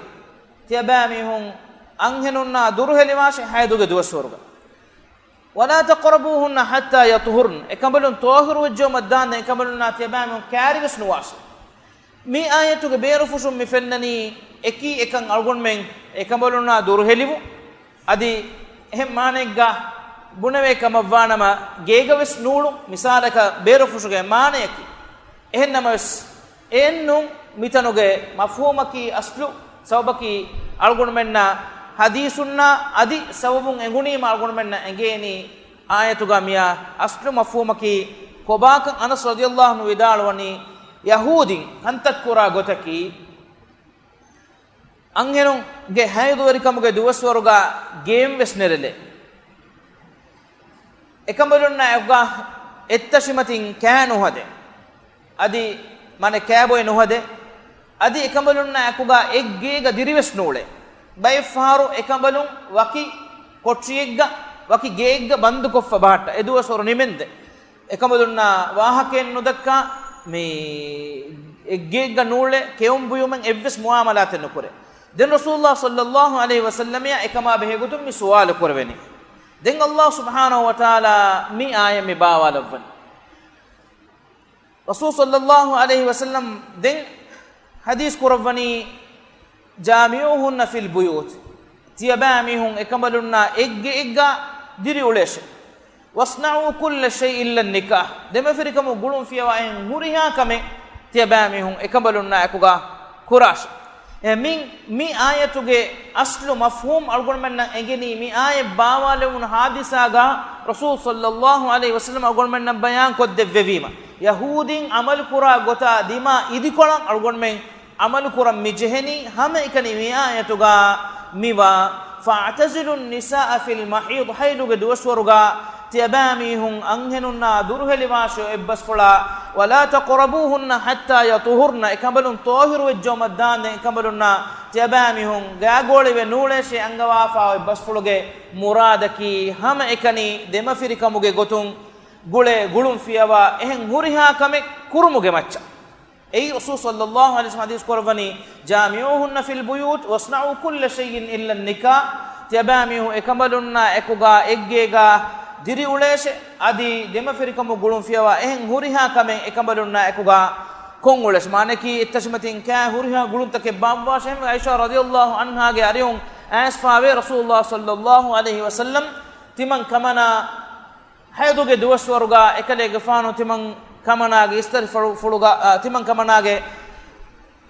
ތިޔަބައިމީހުން އަންހެނުންނާ ދުރުހެލިވާށޭ ޙައިޟުގެ ދުވަސްވަރުގަ. ولا تقربوهن حتى يطهرن، އެކަނބަލުން ޠާހިރުވެއްޖައުމަށްދާންދެން އެކަނބަލުންނާ ތިޔަބައިމީހުން ކާރިވެސް ނުވާށޭ. މި އާޔަތުގެ ބޭރުފުށުން މި ފެންނަނީ އެކީ އެކަން އަޅުގަނޑުމެން އެކަނބަލުންނާ ދުރުހެލިވުން، އަދި އެހެން މާނައެއްގަ ބުނެވޭ ކަމަށްވާނަމަ، ގޭގަވެސް ނޫޅުން، މިސާލަކަށް ބޭރުފުށުގެ މާނަޔަކީ. އެހެންނަމަވެސް، އެއެއްނޫން، މިތަނުގެ މަފްހޫމަކީ އަސްލު ސަބަބަކީ އަޅުގަނޑުމެންނަށް ޙަދީޘުންނާ އަދި ސަބަބުން އެނގުނީމަ އަޅުގަނޑުމެންނަށް އެނގޭނީ އާޔަތުގަ މިއާ އަސްލު މަފްހޫމަކީ ކޮބާކަން އަނަސް ރަޟިޔަﷲު ޢަންހު ވިދާޅުވަނީ، ޔަހޫދީން ކަންތައްކުރާ ގޮތަކީ، އަންހެނުންގެ ޙައިޟުވެރިކަމުގެ ދުވަސްވަރުގަ ގޭންވެސް ނެރެލޭ. އެކަނބަލުންނާ އެކުގަ އެއްތަށިމަތިން ކާ ނުހަދޭ. އަދި މާނަ ކާބޮއެ ނުހަދޭ. އަދި އެކަނބަލުންނާ އެކުގަ އެއްގޭގަ ދިރިވެސް ނޫޅޭ. ބައެއްފަހަރު އެކަނބަލުން ވަކި ކޮޓަރިއެއްގަ، ވަކި ގެއެއްގަ ބަންދުކޮށްފަ ބަހައްޓާ. އެ ދުވަސްވަރު ނިމެންދެން. އެކަނބަލުންނާ ވާހަކައެއް ނުދައްކާ، މި އެއްގެއެއްގަ ނޫޅޭ، ކެއުން ބުއިމުން އެއްވެސް މުޢާމަލާތެއް ނުކުރޭ. ދެން ރަސޫލުﷲ ޞައްލަﷲު ޢަލައިހި ވަސައްލަމައަށް އެކަމާ ބެހޭ ގޮތުން މި ސުވާލު ކުރެވެނީ. ދެން ﷲ ސުބްޙާނަހު ވަތަޢާލާ މި އާޔަތް މި ބާވާލައްވަނީ. ރަސޫލު ޞައްލަﷲު ޢަލައިހި ވަސައްލަމް ދެން ޙަދީޘް ކުރައްވަނީ، جامعوهن في البيوت، ތިޔަބައިމީހުން އެކަނބަލުންނާ އެއްގެއެއްގަ ދިރިއުޅޭށޭ. واصنعوا كل شيء إلا النكاح. ދެމަފިރިކަމުގެ ގުޅުން ފިޔަވާ އެހެން ހުރިހާ ކަމެއް ތިޔަބައިމީހުން އެކަނބަލުންނާ އެކުގަ ކުރާށެ. އެ މި، މި އާޔަތުގެ އަސްލު މަފްހޫމް އަޅުގަނޑުމެންނަށް އެނގެނީ މި އާޔަތް ބާވާލެވުނު ހާދިސާގަ ރަސޫލު ޞައްލައްލާހު ޢަލައިހި ވަސައްލަމަ އަޅުގަނޑުމެންނަށް ބަޔާން ކޮށްދެއްވެވީމަ. ޔަހޫދީން ޢަމަލު ކުރާ ގޮތާ ދިމާ އިދިކޮޅަށް އަޅުގަނޑުމެން ޢަމަލު ކުރަން މި ޖެހެނީ ހަމައެކަނި މި އާޔަތުގަ މިވާ، فاعتزلوا النساء في المحيض، ޙައިޟުގެ ދުވަސްވަރުގަ ތިޔަބައިމީހުން އަންހެނުންނާ ދުރުހެލިވާށޭ އެއްބަސްފުޅާ، ولا تقربوهن حتى يطهرن، އެކަނބަލުން ޠާހިރުވެއްޖައުމަށް ދާންދެން އެކަނބަލުންނާ ތިޔަބައިމީހުން ގާގޯޅިވެ ނޫޅޭށޭ އަންގަވާފާ އެއްބަސްފުޅުގެ މުރާދަކީ ހަމައެކަނި ދެމަފިރިކަމުގެ ގޮތުން ގުޅޭ ގުޅުން ފިޔަވާ އެހެން ހުރިހާ ކަމެއް ކުރުމުގެ މައްޗަށް. އެއީ ރަސޫލު ޞައްލައްލާހު ޢަލައިހި ވަސައްލަމަ ޙަދީޘް ކުރައްވަނީ، جامعوهن في البيوت واصنعوا كل شيء إلا النكاح، ތިޔަބައިމީހުން އެކަނބަލުންނާ އެކުގަ އެއްގޭގަ ދިރިއުޅޭށޭ، އަދި ދެމަފިރިކަމުގެ ގުޅުން ފިޔަވާ އެހެން ހުރިހާ ކަމެއް އެކަނބަލުންނާ އެކުގަ ކޮށްއުޅޭށޭ. މާނައަކީ އެއްތަށިމަތިން ކާ ހުރިހާ ގުޅުންތަކެއް ބާއްވާށޭ. އައިޝާ ރަޟިޔައްލާހު ޢަންހާގެ އަރިހުން އައިސްފާވޭ ރަސޫލު ޞައްލައްލާހު ޢަލައިހި ވަސައްލަމަ ތިމަން ކަމަނާ ޙައިޟުގެ ދުވަސްވަރުގަ އެކަލޭގެފާނު ތިމަން ކަމަނާގެ އިސްތަށިފުޅު، ފުޅުގަ، އާ، ތިމަން ކަމަނާގެ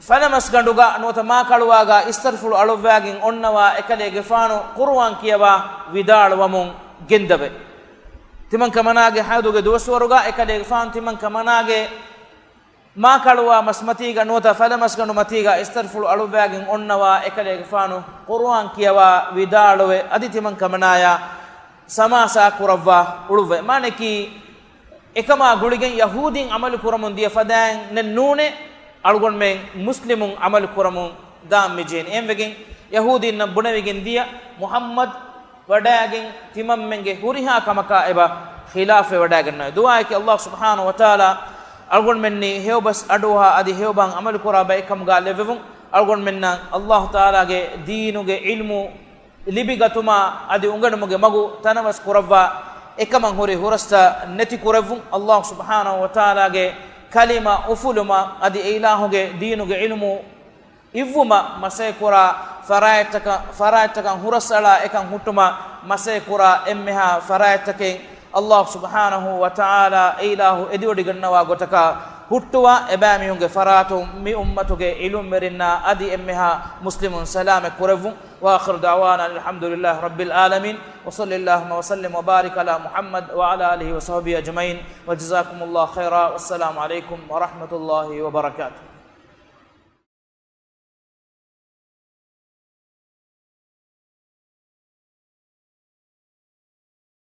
ފަލަމަސްގަނޑުގަ ނުވަތަ މާކަޅުވާގަ އިސްތަށިފުޅު އަޅުއްވާގެން އޮންނަވާ އެކަލޭގެފާނު ޤުރުއާން ކިޔަވާ ވިދާޅުވަމުން ގެންދަވޭ. ތިމަން ކަމަނާގެ ޙައިޟުގެ ދުވަސްވަރުގަ އެކަލޭގެފާނު ތިމަން ކަމަނާގެ މާކަޅުވާ މަސްމަތީގަ ނުވަތަ ފަލަމަސްގަނޑު މަތީގަ އިސްތަށިފުޅު އަޅުއްވާގެން އޮންނަވާ އެކަލޭގެފާނު ޤުރުއާން ކިޔަވާ ވިދާޅުވެ، އަދި ތިމަން ކަމަނާޔާ ސަމާސާ ކުރައްވާ އުޅުއްވައި. މާނައަކީ، އެކަމާ ގުޅިގެން ޔަހޫދީން ޢަމަލު ކުރަމުން ދިޔަ ފަދައިން ނޫނޭ އަޅުގަނޑުމެން މުސްލިމުން ޢަމަލު ކުރަމުން ދާން މިޖެހެނީ. އެހެންވެގެން ޔަހޫދީންނަށް ބުނެވިގެން ދިޔަ މުޙައްމަދު ވަޑައިގެން ތިމަންމެންގެ ހުރިހާ ކަމަކާ އެބަ ޚިލާފެއް ވަޑައިގަންނަވާ. ދުޢާއަކީ ﷲ ސުބްޙާނަހޫ ވަތަޢާލާ އަޅުގަނޑުމެންނީ ހެޔޮބަސް އަޑުއަހާ އަދި ހެޔޮބަހަށް ޢަމަލު ކުރާ ބައެއް ކަމުގަ ލެއްވެވުން. އަޅުގަނޑުމެންނަށް ﷲ ތަޢާލާގެ ދީނުގެ ޢިލްމު ލިބިގަތުމާ އަދި އުނގެނުމުގެ މަގު ތަނަވަސް ކުރައްވާ، އެކަމަށް ހުރި ހުރަސްތައް ނެތި ކުރެއްވުން. ﷲ ސުބްޙާނަހޫ ވަތަޢާލާގެ ކަލިމަ އުފުލުމަށް އަދި އެއިލާހުގެ ދީނުގެ ޢިލްމު އިއްވުމަށް މަސައްކަތްކުރާ ފަރާތްތަކަށް، ފަރާތްތަކަށް ހުރަސްއަޅާ އެކަން ހުއްޓުމަށް މަސައްކަތްކުރާ އެންމެހާ ފަރާތްތަކެއް ﷲ ސުބްޙާނަހޫ ވަތަޢާލާ އެއިލާހު އެދިވޮޑިގަންނަވާ ގޮތަކަށް ހުއްޓުވާ، އެބައިމީހުންގެ ފަރާތުން މި އުއްމަތުގެ ޢިލްމުވެރިންނާ އަދި އެންމެހާ މުސްލިމުން ސަލާމަތް ކުރެއްވުން. وآخر دعوانا أن الحمد لله رب العالمين، وصل اللهم وسلم وبارك على محمد وعلى آله وصحبه أجمعين، وجزاكم الله خيرا، والسلام عليكم ورحمة الله وبركاته.